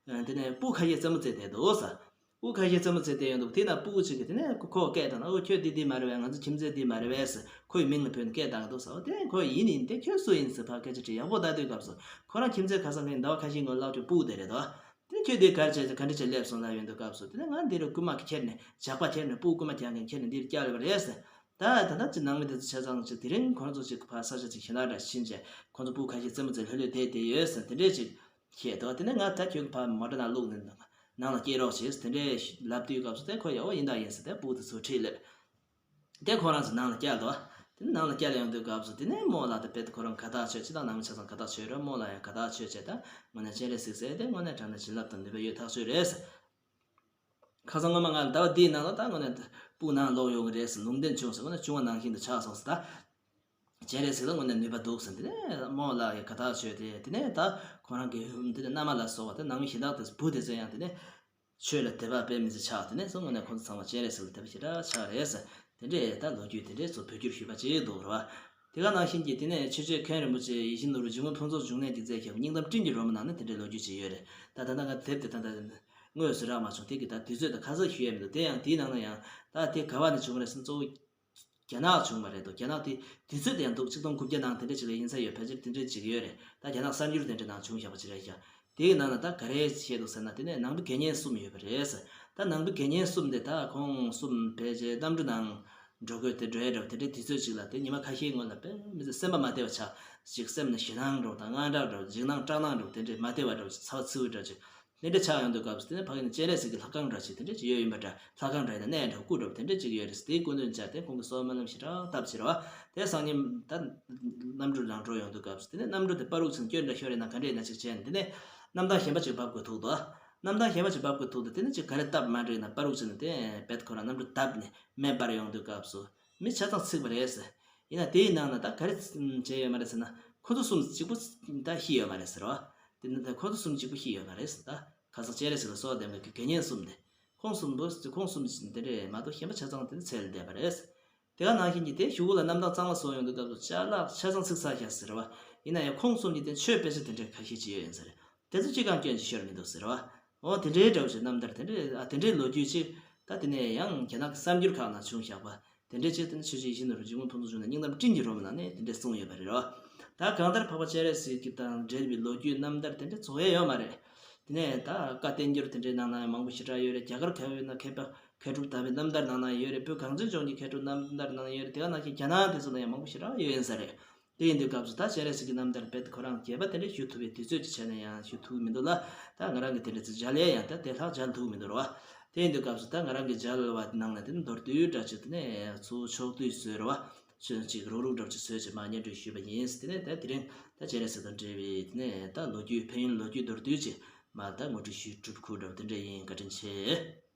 དེ་ནས་སྤུ་ཁ་ཤས་རྩེད་མོ་རྩེ་བསྡད་འདུག་ས། སྤུ་ཁ་ཤས་རྩེད་མོ་རྩེ་བསྡད་ཡོང་འདུག་དེ་ན་སྤུ་གུ་གཅིག་གིས་དེ་ནས་ཁོ་སྐད་བཏང་ན། ཨོ་ཁྱོད་འདི་འདི་མ་རེད་པས། ང་ཚོ་ཁྱིམ་མཚེས་འདི་མ་རེད་པས་ཟེར་ཁོའི་མིང་ལ་བོས་ནས་སྐད་བཏང་གི་འདུག་ཟེར། ཨོ་དེ་ཁོ་ཡིན་ཡིན། དེ་ཁྱོད་སུ་ཡིན་ཟེར་ཕར་སྐད་ཆ་དྲིས། ཡག་པོ་ལྟ་དུས་སྐབས་སུ་ཁོ་རང་ཁྱིམ་མཚེས་ཁ་སང་གི་ཟླ་བ་ཁ་ཤས་སྔོན་ལབ་ཀྱི་སྤུ་གུ་དེ་རེད་དོ། དེ་ཁྱོད་འདི་ག་རེ་བྱས་ཟེར། ག་འདྲ་བྱས་སླེབས་སོང་ལབ་ཡོང་དུས་སྐབས་སུ། དེ་ནས་ང་འདི་རུ་རྐུན་མ་གིས་ཁྱེར་ནས་ཇག་པ་ཁྱེར་ནས་སྤུ་གུ་རྐུན་མ་རྒྱག་མཁན་ཁྱེར་ནས་འདིར་བསྐྱལ་ཡོད་པ་རེད་ཟེར། ད་ད་ལྟ་ཅི་ནང་མི་དེ་ཚོ་ཆ་ཚང་ཅིག་དེ་རིང་ཁོ་རང་ཚོ་ཅིག་ཕར་ས་ཆ་ཅིག་གཞན་དག་འདྲ་ཕྱིན་བྱས་ཁོ་ཚོ་སྤུ་གུ་ཁ་ཤས་རྩེད་མོ་རྩེ་ལྷོད་ལྷོད་བསྡད་བསྡད་ཡོད་ཟེར་དེ་འདྲས་ཅིག་བཤད་འདུག་དེ་ནས་ང་ད་ཁྱོད་ཀྱི་ཕར་མོ་ཊ་ནང་བླུགས་ནས་ནང་ལ་སྐྱེལ་རོགས་བྱེད་ཟེར་དེ་འདྲས་ལབ་དུས་སྐབས་སུ། དེ་ཁོ་ཡ་ཨོ་ཡིན་ད་ཡིན་ཟེར་དེ་སྤུ་གུ་དེ་ཚུར་ཁྲིད་སླེབས། དེ་ཁོ་རང་ཚོ་ནང་ལ་བསྐྱལ་འདུག་དེ་ནས་ནང་ལ་བསྐྱལ་ཡོང་དུས་སྐབས་སུ་དེ་ནས་རྨོ་ལགས་དེ་དཔེ་དེ་ཁོ་རང་དགའ་ཐག་ཆོད། སྤྱིར་བཏང་ནང་མི་ཆ་ཚང་དགའ་ཐག་ཆོད་རེད། རྨོ་ལགས་ཡང་དགའ་ཐག་ཆོད་བྱས། ད་དངོས་གནས་སྤྱན་རས་གཟིགས་ཟེར་དེ་དངོས་གནས་དྲང་གནས་བྱིན་རླབས་དང་ནུས་པ་ཡོད་ཐག་ཆོད་རེད་ཟེར། ཁ་སང་སྔོན་མ་ང་ཟླ་བ་འདིའི་ནང་ལ་ད་དངོས་གནས་སྤུ་གུ་ནང་ལོག་ཡོང་གི་རེད་ཟེར་ལུང་བསྟན་བྱུང་ཟེར། དངོས་གནས་བྱུང་བ་ནང་བཞིན་དུ་ཆགས་སོང་ཟེར། ད་སྤྱན་རས་གཟིགས་ལ་དངོས་གནས་ནུས་པ་འདུག་ཟེར། དེ་ནས་རྨོ་ལགས་ཀྱིས་དགའ་ཐག་ཆོད་དེ། དེ་ནས་ད་ཁོ་རང་གི་དེ་ནས་མནའ་མ་ལ་སོགས་པ་དེ་ནང་མི་གཞན་དག་དེ་བུ་དེ་ཚོ་ཡང་དེ་ནས་ཆོས་ལ་དད་པ་དཔེ་མི་སྲིད་ཆགས། དེ་ནས་སོང་དངོས་གནས་ཁོང་ཚོ་ཚང་མ་སྤྱན་རས་གཟིགས་ལ་དད་པ་ཞེ་དྲག་ཆགས་རེད་ཟེར། དེ་འདྲས་ད་ལོ་རྒྱུས་དེ་འདྲས་ཚོ་བོད་བསྒྱུར་ཞུས་པ་ཅིག་འདུག་རེད་བ། དེ་ག་ནང་བཞིན་གྱི་དེ་ནས་ཆོས་རྗེ་མཁན་རིན་པོ་ཆེ་ཡིད་བཞིན་ནོར་བུ་འཇིགས་མེད་ཕུན་ཚོགས་འབྱུང་གནས་ཀྱིས་མཛད་བཞག་པའི་སྙིང་གཏམ་སྤྲིན་གྱི་རོལ་མོ་ནང་ནས་དེ་འདྲའི་ལོ་རྒྱུས་ཅིག་ཡོད་རེད། ད་ད་ལྟ་ང་དེབ་དེ་ད་ལྟ་དངོས་སུ་རག་མ་བྱུང་། དེ་གི་ད་དུས་ཚོད་དང་ག་ཚོད་ཞུ་ཡས་མི་འདུག་དེ་ཡང་དེའི་ནང་ན་ཡང་ད་དེ་ག་བ་ནས་བྱུང་བ་རེད་ཟེར་ན། གཙོ་བོ་རྒྱ་ནག་བྱུང་བ་རེད་འདུག་རྒྱ་ནག་དེ་དུས་ཚོད་དེ་ཡང་འདུག་ཆིག་སྟོང་དགུ་བརྒྱ་ནང་དེ་འདྲ་ཅིག་ལ་ཡིན་ས་ཡོད། ཕལ་ཆེར་དེ་འདྲ་ཅིག་ཡོད་རེད། ད་རྒྱ་ནག་གསར་འགྱུར་དེ་འདྲ་ནང་བྱུང་བཞག་པ་ཅིག་རེད་ཤག་དེའི་ནང་ན་ད་ག་རེ་བཤད་འདུག་ཟེར་ན། དེ་ནས་ནང་པའི་དགེ་བསྙེན་གསུམ་ཡོད་པ་རེད་ཟེར། ད་ནང་པའི་དགེ་བསྙེན་གསུམ་དེ་ད་ཁོང་གསུམ་ཕལ་ཆེར་གནམ་གྲུ་ནང་འགྲོ་དགོས་དེ་འགྲོ་ཡས་འདྲ་བོ་དེ་འདྲའི་དུས་ཚོད་ཅིག་ལ། དེ་ཉི་མ་ཁ་ཤས་སྔོན་ལ་དཔེ་མི་སྲིད་སེམས་པ་མ་བདེ་བ་ཆགས་ཅིག་སེམས་ནང་ཞེད་སྣང་འདྲ་བོ་དང་དངངས་སྐྲག་འདྲ་བོ། འཇིགས་སྣང་སྐྲག་སྣང་འདྲ་བོ། དེ་འདྲའི་མ་བདེ་བ་འདྲ་བོ་ཅིག་ཚ་བ་ཚིལ་བུ་འདྲ་ཅིག་དེ་འདྲ་ཆགས་ཡོང་དུས་སྐབས་སུ། དེ་ནས་ཕ་གི་ནས་སྤྱན་རས་གཟིགས་ཀྱི་ལྷ་ཁང་འདྲ་ཅིག་དེ་འདྲ་ཅིག་ཡོད་ཡིན་པ་འདྲ། ལྷ་ཁང་འདྲ་ཡིན་ན་གནས་འདྲ་སྐུ་འདྲ་བོ་དེ་འདྲ་ཅིག་ཡོད་རེད་ཟེར། དེའི་སྐུ་མདུན་བཅར་ཏེ་ཁོང་གིས་གསོལ་བ་སྨོན་ལམ་ཞེ་དྲག་བཏབ་བྱས་རེད་བ། དེ་སང་ཉིན་ད་གནམ་གྲུ་ནང་འགྲོ་ཡོང་དུས་སྐབས་སུ། དེ་ནས་གནམ་གྲུ་དེ་པ་རུག་ཅིག་སྐྱོན་འདྲ་ཤོར་རེད་ན་ག་འདྲ་ཡིན་ན་ཅིག་བྱས་ནས། དེ་ནས་གནམ་ཐང་གཞན་པ་ཅིག་འབབ་དགོས་ཐུག་འདུག་གནམ་ཐང་གཞན་པ་ཅིག་འབབ་དགོས་ཐུག་འདུག་དེ་ནས་ཅིག་ག་རེ་བཏབ་མ་འགྲིག་ན། པ་རུག་ཅིག་ནས་དེ་བེད་ཁོ་རང་གནམ་གྲུ་བརྡབས་ནས་མེ་འབར་ཡོང་དུས་སྐབས་སུ། མི་ཆ་ཚང་ཚིག་པ་རེད་ཟེར། ཡིན་ན་དེའི་ནང་ན་ད་ག་རེ་བྱས་ཡོད་མ་རེད་ཟེར་ན། ཁོ་ཚོ་གསུམ་གཅིག་པུ་ད་ཤི་ཡོད་མ་རེད་ཟེར་བ། དེ་ནི་ད་ཁོ་ཚོ་གསུམ་གཅིག་པུ་ཤི་ཡོད་མ་རེད་ཟེར། ད་ཁ་སང་སྤྱན་རས་གཟིགས་ལ་གསོལ་བ་འདེབས་མཁན་གྱི་དགེ་བསྙེན་གསུམ་དེ། ཁོང་གསུམ་པོ་ཁོང་གསུམ་དེ་འདྲས་མ་གཏོགས་གཞན་པ་ཆ་ཚང་དེ་ཚེ་ལ་འདས་པ་རེད་ཟེར། དེ་ག་ནང་བཞིན་གྱི་དེ་གཞུག་གུ་ལ་གནམ་ཐང་གཙང་མ་བཟོ་ཡོང་དུས་སྐབས་སུ་ཅ་ལག་ཆ་ཚང་ཚིག་ཚར་ཤག་ཟེར་བ། ཡིན་ན་ཡང་ཁོང་གསུམ་གྱི་དེ་མཆོད་དཔེ་ཆ་དེ་འདྲས་ཁ་ཤས་ཅིག་ཡོད་ཡིན་ས་རེད། དེ་ཚོ་གཅིག་ཀྱང་སྐྱོན་ཅིག་ཤོར་མི་འདུག་ཟེར་བ། འོ་དེ་འདྲའི་འདྲ་བོ་ཞིག་རྣམ་ཐར་དེ་འདྲའི་ཨ་དེ་འདྲའི་ལོ་རྒྱུས་ཅིག་ད་དེ་ནས་ཡང་རྒྱ་ནག་གི་གསར་འགྱུར་ཁག་ནང་བྱུང་བཞག་པ། དེ་འདྲའི་ཅིག་དེ་ནས་ཆོས་རྗེ་ཡིད་བཞིན་ནོར་བུ་འཇིགས་མེད་ཕུན་ཚོགས་འབྱུང་གནས་སྙིང་གཏམ་སྤྲིན་གྱི་རོལ་མོ་ནང་ནས་དེ་འདྲས་གསུངས་ཡོད་པ་རེད་རོ། ད་གང་ལྟར་འཕགས་པ་སྤྱན་རས་གཟིགས་ཀྱི་དང་འབྲེལ་བའི་ལོ་རྒྱུས་རྣམ་ཐར་དེ་འདྲས་རྫོགས་ཡས་ཡོད་མ་རེད། དེ་ནས་ད་བཀའ་བསྟན་འགྱུར་དེ་འདྲའི་ནང་ན་ཡང་མང་པོ་ཞེ་དྲག་ཡོད་རེད། རྒྱ་གར་མཁས་པའི་ན་མཁས་པ་མཁས་གྲུབ་དག་པའི་རྣམ་ཐར་ནང་ན་ཡོད་རེད། བོད་གངས་ཅན་ལྗོངས་ཀྱི་མཁས་གྲུབ་རྣམ་ཐར་ནང་ན་ཡོད་རེད། དེ་ག་ནང་བཞིན་རྒྱ་ནག་དེ་ཚོ་ན་ཡང་མང་པོ་ཞེ་དྲག་ཡོད་ཡིན་ས་རེད། དེ་ཡིན་དུས་སྐབས་སུ་ད་སྤྱན་རས་གཟིགས་ཀྱི་རྣམ་ཐར་རྦད་དེ་ཁོ་རང་རྒྱས་པ་དེ་འདྲ་ཞུ་ཐུབ་པའི་དུས་ཚོད་ཅིག་བྱས་ན་ཡང་ཞུ་ཐུབ་ཀྱི་མི་འདུག་ལ། ད་ང་རང་གིས་དེ་འདྲ་ཚོ་མཇལ་ཡས་ཡང་ད་དེ་ལྷག་མཇལ་ཐུབ་ཀྱི་མི་འདུག་རོ། དེ་ཡིན་དུས་སྐབས་སུ་ད་ང་རང་གི་མཇལ་བ་དེ་ནང་ལ་དེ་ནི་མདོར་བསྡུས་འདྲ་ཅིག་དེ་ནས་ཚུར་ཕྱོགས་བསྡུས་བཟོས་རེད་བ། ཆོས་ཅིག་རུག་རུག་འདྲ་ཅིག་བཟོས་བྱས་མར་སྙན་སྒྲོན་ཞུས་པ་ཡིན། དེ་ནས་ད་དེ་རིང་ད་སྤྱན་རས་གཟིགས་དང་འབྲེལ་བའི་དེ་ནས་ད་ལོ་རྒྱུས་ཕན་ཡོན་ལོ་རྒྱུས་མདོར་བསྡུས་ཅིག་མར་ད་ངོ་སྤྲོད་ཞུས་གྲུབ་ཁུལ་འདྲ་བ་དེ་འདྲ་ཡིན། བཀའ་དྲིན་ཆེ།